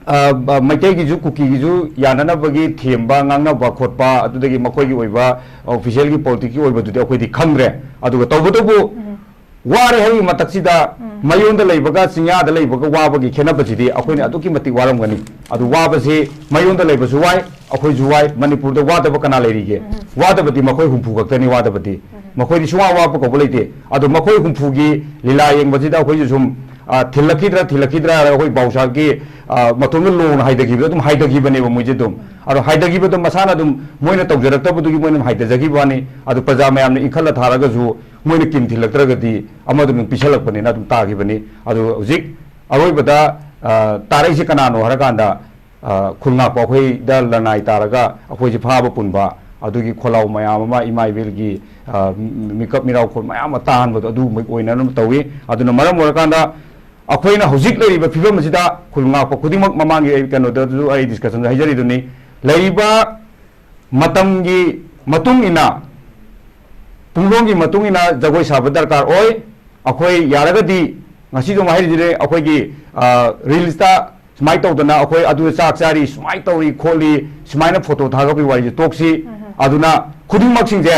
ꯑ, ꯑ, ꯃꯩꯇꯩꯒꯤꯁꯨ ꯀꯨꯀꯤꯒꯤꯁꯨ ꯌꯥꯅꯅꯕꯒꯤ ꯊꯦꯝꯕ, ꯉꯥꯡꯅꯕ ꯈꯣꯠꯄ, ꯑꯗꯨꯗꯒꯤ ꯃꯈꯣꯏꯒꯤ ꯑꯣꯏꯕ ꯑꯣꯐꯤꯁꯤꯌꯦꯜꯒꯤ ꯄꯣꯂꯤꯇꯤꯛꯁꯀꯤ ꯑꯣꯏꯕꯗꯨꯗꯤ ꯑꯩꯈꯣꯏꯗꯤ ꯈꯪꯗ꯭ꯔꯦ꯫ ꯑꯗꯨꯒ ꯇꯧꯕꯇꯕꯨ ꯎꯝ꯫ ꯋꯥꯔꯦ ꯍꯥꯏꯕꯒꯤ ꯃꯊꯛꯁꯤꯗ ꯎꯝ꯫ ꯃꯌꯣꯟꯗ ꯂꯩꯕꯒ ꯆꯤꯡꯌꯥꯗ ꯂꯩꯕꯒ ꯋꯥꯕꯒꯤ ꯈꯦꯠꯅꯕꯁꯤꯗꯤ ꯑꯩꯈꯣꯏꯅ ꯑꯗꯨꯛꯀꯤ ꯃꯇꯤꯛ ꯋꯥꯔꯝꯒꯅꯤ꯫ ꯑꯗꯨ ꯋꯥꯕꯁꯤ ꯃꯌꯣꯟꯗ ꯂꯩꯕꯁꯨ ꯋꯥꯏ, ꯑꯩꯈꯣꯏꯁꯨ ꯋꯥꯏ꯫ ꯃꯅꯤꯄꯨꯔꯗ ꯋꯥꯗꯕ ꯀꯅꯥ ꯂꯩꯔꯤꯒꯦ? ꯎꯝ꯫ ꯋꯥꯗꯕꯗꯤ ꯃꯈꯣꯏ ꯍꯨꯝꯐꯨ ꯈꯛꯇꯅꯤ ꯋꯥꯗꯕꯗꯤ꯫ ꯎꯝ꯫ ꯃꯈꯣꯏꯗꯤ ꯁꯨꯡꯋꯥ ꯋꯥꯕ ꯀꯧꯕ ꯂꯩꯇꯦ꯫ ꯑꯗꯣ ꯃꯈꯣꯏ ꯍꯨꯝꯐꯨꯒꯤ ꯂꯤꯂꯥ ꯌꯦꯡꯕꯁꯤꯗ ꯑꯩꯈꯣꯏꯁꯨ ꯁꯨꯝ, ꯑ, ꯊꯤꯜꯂꯛꯈꯤꯗ꯭ꯔꯥ, ꯊꯤꯜꯂꯛꯈꯤꯗ꯭ꯔꯥ ꯍꯥꯏꯔꯒ ꯑꯩꯈꯣꯏ ꯕꯥꯎꯁꯥꯒꯤ, ꯑ, ꯃꯇꯣꯝꯗ ꯂꯣꯡꯅ ꯍꯥꯏꯊꯈꯤꯕꯗꯣ ꯑꯗꯨꯝ ꯍꯥꯏꯊꯈꯤꯕꯅꯦꯕ ꯃꯣꯏꯁꯦ ꯑꯗꯨꯝ꯫ ꯑꯗꯣ ꯍꯥꯏꯊꯈꯤꯕꯗꯣ ꯃꯁꯥꯅ ꯑꯗꯨꯝ ꯃꯣꯏꯅ ꯇꯧꯖꯔꯛꯇꯕꯗꯨꯒꯤ ꯃꯣꯏꯅ ꯑꯗꯨꯝ ꯍꯥꯏꯊꯖꯈꯤꯕ ꯋꯥꯅꯤ꯫ ꯑꯗꯨ ꯄ꯭ꯔꯖꯥ ꯃꯌꯥꯝꯅ ꯏꯟꯈꯠꯂ ꯊꯥꯔꯒꯁꯨ ꯃꯣꯏꯅ ꯀꯤꯝ ꯊꯤꯜꯂꯛꯇ꯭ꯔꯒꯗꯤ ꯑꯃꯗꯨ ꯑꯗꯨꯝ ꯄꯤꯁꯜꯂꯛꯄꯅꯤꯅ ꯑꯗꯨꯝ ꯇꯥꯈꯤꯕꯅꯤ꯫ ꯑꯗꯣ ꯍꯧꯖꯤꯛ ꯑꯔꯣꯏꯕꯗ, ꯑ, ꯇꯥꯔꯛꯏꯁꯦ ꯀꯅꯥꯅꯣ ꯍꯥꯏꯔꯀꯥꯟꯗ, ꯑ, ꯈꯨꯜ ꯉꯥꯛꯄ ꯑꯩꯈꯣꯏꯗ ꯂꯅꯥꯏ ꯇꯥꯔꯒ ꯑꯩꯈꯣꯏꯁꯦ ꯐꯥꯕ ꯄꯨꯟꯕ, ꯑꯗꯨꯒꯤ ꯈꯣꯜꯂꯥꯎ ꯃꯌꯥꯝ ꯑꯃ, ꯏꯃꯥ ꯏꯕꯦꯜꯒꯤ, ꯑ, ꯃꯤꯀꯞ ꯃꯤꯔꯥꯎꯈꯣꯜ ꯃꯌꯥꯝ ꯑꯃ ꯇꯥꯍꯟꯕꯗꯣ ꯑꯗꯨꯒꯨꯝꯕ ꯑꯣꯏꯅꯅꯕ ꯇꯧꯏ꯫ ꯑꯗꯨꯅ ꯃꯔꯝ ꯑꯣꯏꯔꯀꯥꯟꯗ ꯑꯩꯈꯣꯏꯅ ꯍꯧꯖꯤꯛ ꯂꯩꯔꯤꯕ ꯐꯤꯕꯝ ꯑꯁꯤꯗ ꯈꯨꯜ ꯉꯥꯛꯄ ꯈꯨꯗꯤꯡꯃꯛ, ꯃꯃꯥꯡꯒꯤ ꯑꯩ ꯀꯩꯅꯣꯗꯁꯨ ꯑꯩ ꯗꯤꯁꯀꯁꯟꯗ ꯍꯥꯏꯖꯔꯤꯗꯨꯅꯤ, ꯂꯩꯔꯤꯕ ꯃꯇꯝꯒꯤ ꯃꯇꯨꯡ ꯏꯟꯅ, ꯄꯨꯡꯂꯣꯟꯒꯤ ꯃꯇꯨꯡ ꯏꯟꯅ ꯖꯒꯣꯏ ꯁꯥꯕ ꯗꯔꯀꯥꯔ ꯑꯣꯏ꯫ ꯑꯩꯈꯣꯏ ꯌꯥꯔꯒꯗꯤ ꯉꯁꯤꯁꯨ ꯑꯃꯨꯛ ꯍꯥꯏꯔꯤꯁꯤꯅꯦ, ꯑꯩꯈꯣꯏꯒꯤ, ꯑ, ꯔꯤꯜꯁꯇ ꯁꯨꯃꯥꯏꯅ ꯇꯧꯗꯅ ꯑꯩꯈꯣꯏ ꯑꯗꯨ ꯆꯥꯛ ꯆꯥꯔꯤ, ꯁꯨꯃꯥꯏꯅ ꯇꯧꯔꯤ ꯈꯣꯠꯂꯤ, ꯁꯨꯃꯥꯏꯅ ꯐꯣꯇꯣ ꯊꯥꯒꯠꯄꯒꯤ ꯋꯥꯔꯤꯁꯦ ꯇꯣꯛꯁꯤ꯫ ꯎꯝ꯫ ꯑꯗꯨꯅ ꯈꯨꯗꯤꯡꯃꯛꯁꯤꯡꯁꯦ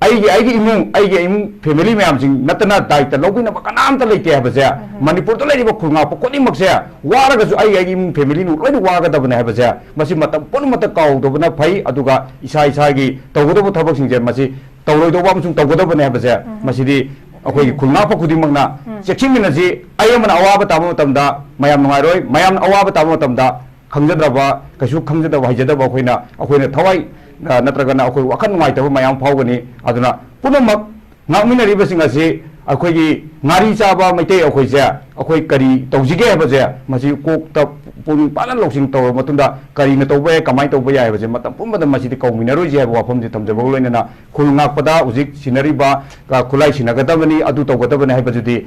ꯑꯩꯒꯤ, ꯑꯩꯒꯤ ꯏꯃꯨꯡ, ꯑꯩꯒꯤ ꯏꯃꯨꯡ ꯐꯦꯃꯤꯂꯤ ꯃꯌꯥꯝꯁꯤꯡ ꯅꯠꯇꯅ ꯗꯥꯏꯇ ꯂꯧꯕꯤꯅꯕ ꯀꯅꯥꯝꯇ ꯂꯩꯇꯦ ꯍꯥꯏꯕꯁꯦ, ꯎꯝ꯫ ꯃꯅꯤꯄꯨꯔꯗ ꯂꯩꯔꯤꯕ ꯈꯨꯜ ꯉꯥꯛꯄ ꯈꯨꯗꯤꯡꯃꯛꯁꯦ ꯋꯥꯔꯒꯁꯨ ꯑꯩꯒꯤ, ꯑꯩꯒꯤ ꯏꯃꯨꯡ ꯐꯦꯃꯤꯂꯤꯅ ꯂꯣꯏꯅ ꯋꯥꯒꯗꯕꯅꯦ ꯍꯥꯏꯕꯁꯦ ꯃꯁꯤ ꯃꯇꯝ ꯄꯨꯝꯅꯃꯛꯇ ꯀꯥꯎꯗꯕꯅ ꯐꯩ꯫ ꯑꯗꯨꯒ ꯏꯁꯥ ꯏꯁꯥꯒꯤ ꯇꯧꯒꯗꯕ ꯊꯕꯛꯁꯤꯡꯁꯦ ꯃꯁꯤ ꯇꯧꯔꯣꯏꯗꯧꯕ ꯑꯃꯁꯨꯡ ꯇꯧꯒꯗꯕꯅꯦ ꯍꯥꯏꯕꯁꯦ, ꯎꯝ꯫ ꯃꯁꯤꯗꯤ ꯑꯩꯈꯣꯏꯒꯤ ꯈꯨꯜ ꯉꯥꯛꯄ ꯈꯨꯗꯤꯡꯃꯛꯅ ꯎꯝ꯫ ꯆꯦꯛꯁꯤꯟꯃꯤꯟꯅꯁꯤ꯫ ꯑꯩ ꯑꯃꯅ ꯑꯋꯥꯕ ꯇꯥꯕ ꯃꯇꯝꯗ ꯃꯌꯥꯝ ꯅꯨꯡꯉꯥꯏꯔꯣꯏ, ꯃꯌꯥꯝꯅ ꯑꯋꯥꯕ ꯇꯥꯕ ꯃꯇꯝꯗ ꯈꯪꯖꯗ꯭ꯔꯕ, ꯀꯩꯁꯨ ꯈꯪꯖꯗꯕ, ꯍꯩꯖꯗꯕ ꯑꯩꯈꯣꯏꯅ, ꯑꯩꯈꯣꯏꯅ ꯊꯋꯥꯏ, ꯑ, ꯅꯠꯇ꯭ꯔꯒꯅ ꯑꯩꯈꯣꯏ ꯋꯥꯈꯜ ꯅꯨꯡꯉꯥꯏꯇꯕ ꯃꯌꯥꯝ ꯐꯥꯎꯒꯅꯤ꯫ ꯑꯗꯨꯅ ꯄꯨꯝꯅꯃꯛ ꯉꯥꯡꯃꯤꯟꯅꯔꯤꯕꯁꯤꯡ ꯑꯁꯤ ꯑꯩꯈꯣꯏꯒꯤ ꯉꯥꯔꯤ ꯆꯥꯕ ꯃꯩꯇꯩ ꯑꯩꯈꯣꯏꯁꯦ, ꯑꯩꯈꯣꯏ ꯀꯔꯤ ꯇꯧꯁꯤꯒꯦ ꯍꯥꯏꯕꯁꯦ, ꯃꯁꯤ ꯀꯣꯛꯇ ꯄꯨꯛꯅꯤꯡ ꯐꯖꯅ ꯂꯧꯁꯤꯡ ꯇꯧꯔꯕ ꯃꯇꯨꯡꯗ ꯀꯔꯤꯅ ꯇꯧꯕ ꯌꯥꯏ, ꯀꯃꯥꯏꯅ ꯇꯧꯕ ꯌꯥꯏ ꯍꯥꯏꯕꯁꯦ ꯃꯇꯝ ꯄꯨꯝꯕꯗ ꯃꯁꯤꯗꯤ ꯀꯧꯃꯤꯟꯅꯔꯣꯏꯁꯤ ꯍꯥꯏꯕ ꯋꯥꯐꯝꯁꯦ ꯊꯝꯖꯕꯒ ꯂꯣꯏꯅꯅ ꯈꯨꯜ ꯉꯥꯛꯄꯗ ꯍꯧꯖꯤꯛ ꯁꯤꯟꯅꯔꯤꯕ, ꯑ, ꯈꯨꯠꯂꯥꯏ ꯁꯤꯟꯅꯒꯗꯕꯅꯤ, ꯑꯗꯨ ꯇꯧꯒꯗꯕꯅꯤ ꯍꯥꯏꯕꯗꯨꯗꯤ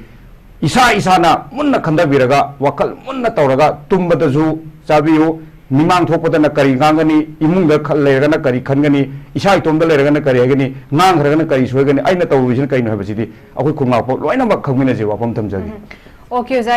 ꯏꯁꯥ ꯏꯁꯥꯅ ꯃꯨꯟꯅ ꯈꯟꯊꯕꯤꯔꯒ, ꯋꯥꯈꯜ ꯃꯨꯟꯅ ꯇꯧꯔꯒ, ꯇꯨꯝꯕꯗꯁꯨ ꯆꯥꯕꯤꯌꯨ, ꯃꯤꯃꯥꯡ ꯊꯣꯛꯄꯗꯅ ꯀꯔꯤ ꯉꯥꯡꯒꯅꯤ, ꯏꯃꯨꯡꯗ ꯈ-, ꯂꯩꯔꯒꯅ ꯀꯔꯤ ꯈꯟꯒꯅꯤ, ꯏꯁꯥ ꯏꯇꯣꯝꯗ ꯂꯩꯔꯒꯅ ꯀꯔꯤ ꯍꯥꯏꯒꯅꯤ, ꯉꯥꯡꯈ꯭ꯔꯒꯅ ꯀꯔꯤ ꯁꯣꯏꯒꯅꯤ, ꯑꯩꯅ ꯇꯧꯔꯨꯔꯤꯁꯤꯅ ꯀꯩꯅꯣ ꯍꯥꯏꯕꯁꯤꯗꯤ ꯑꯩꯈꯣꯏ ꯈꯨꯜ ꯉꯥꯛꯄ ꯂꯣꯏꯅꯃꯛ ꯈꯪꯃꯤꯟꯅꯁꯤ ꯋꯥꯐꯝ ꯊꯝꯖꯒꯦ꯫ ꯑꯣꯀꯦ ꯑꯣꯖꯥ꯫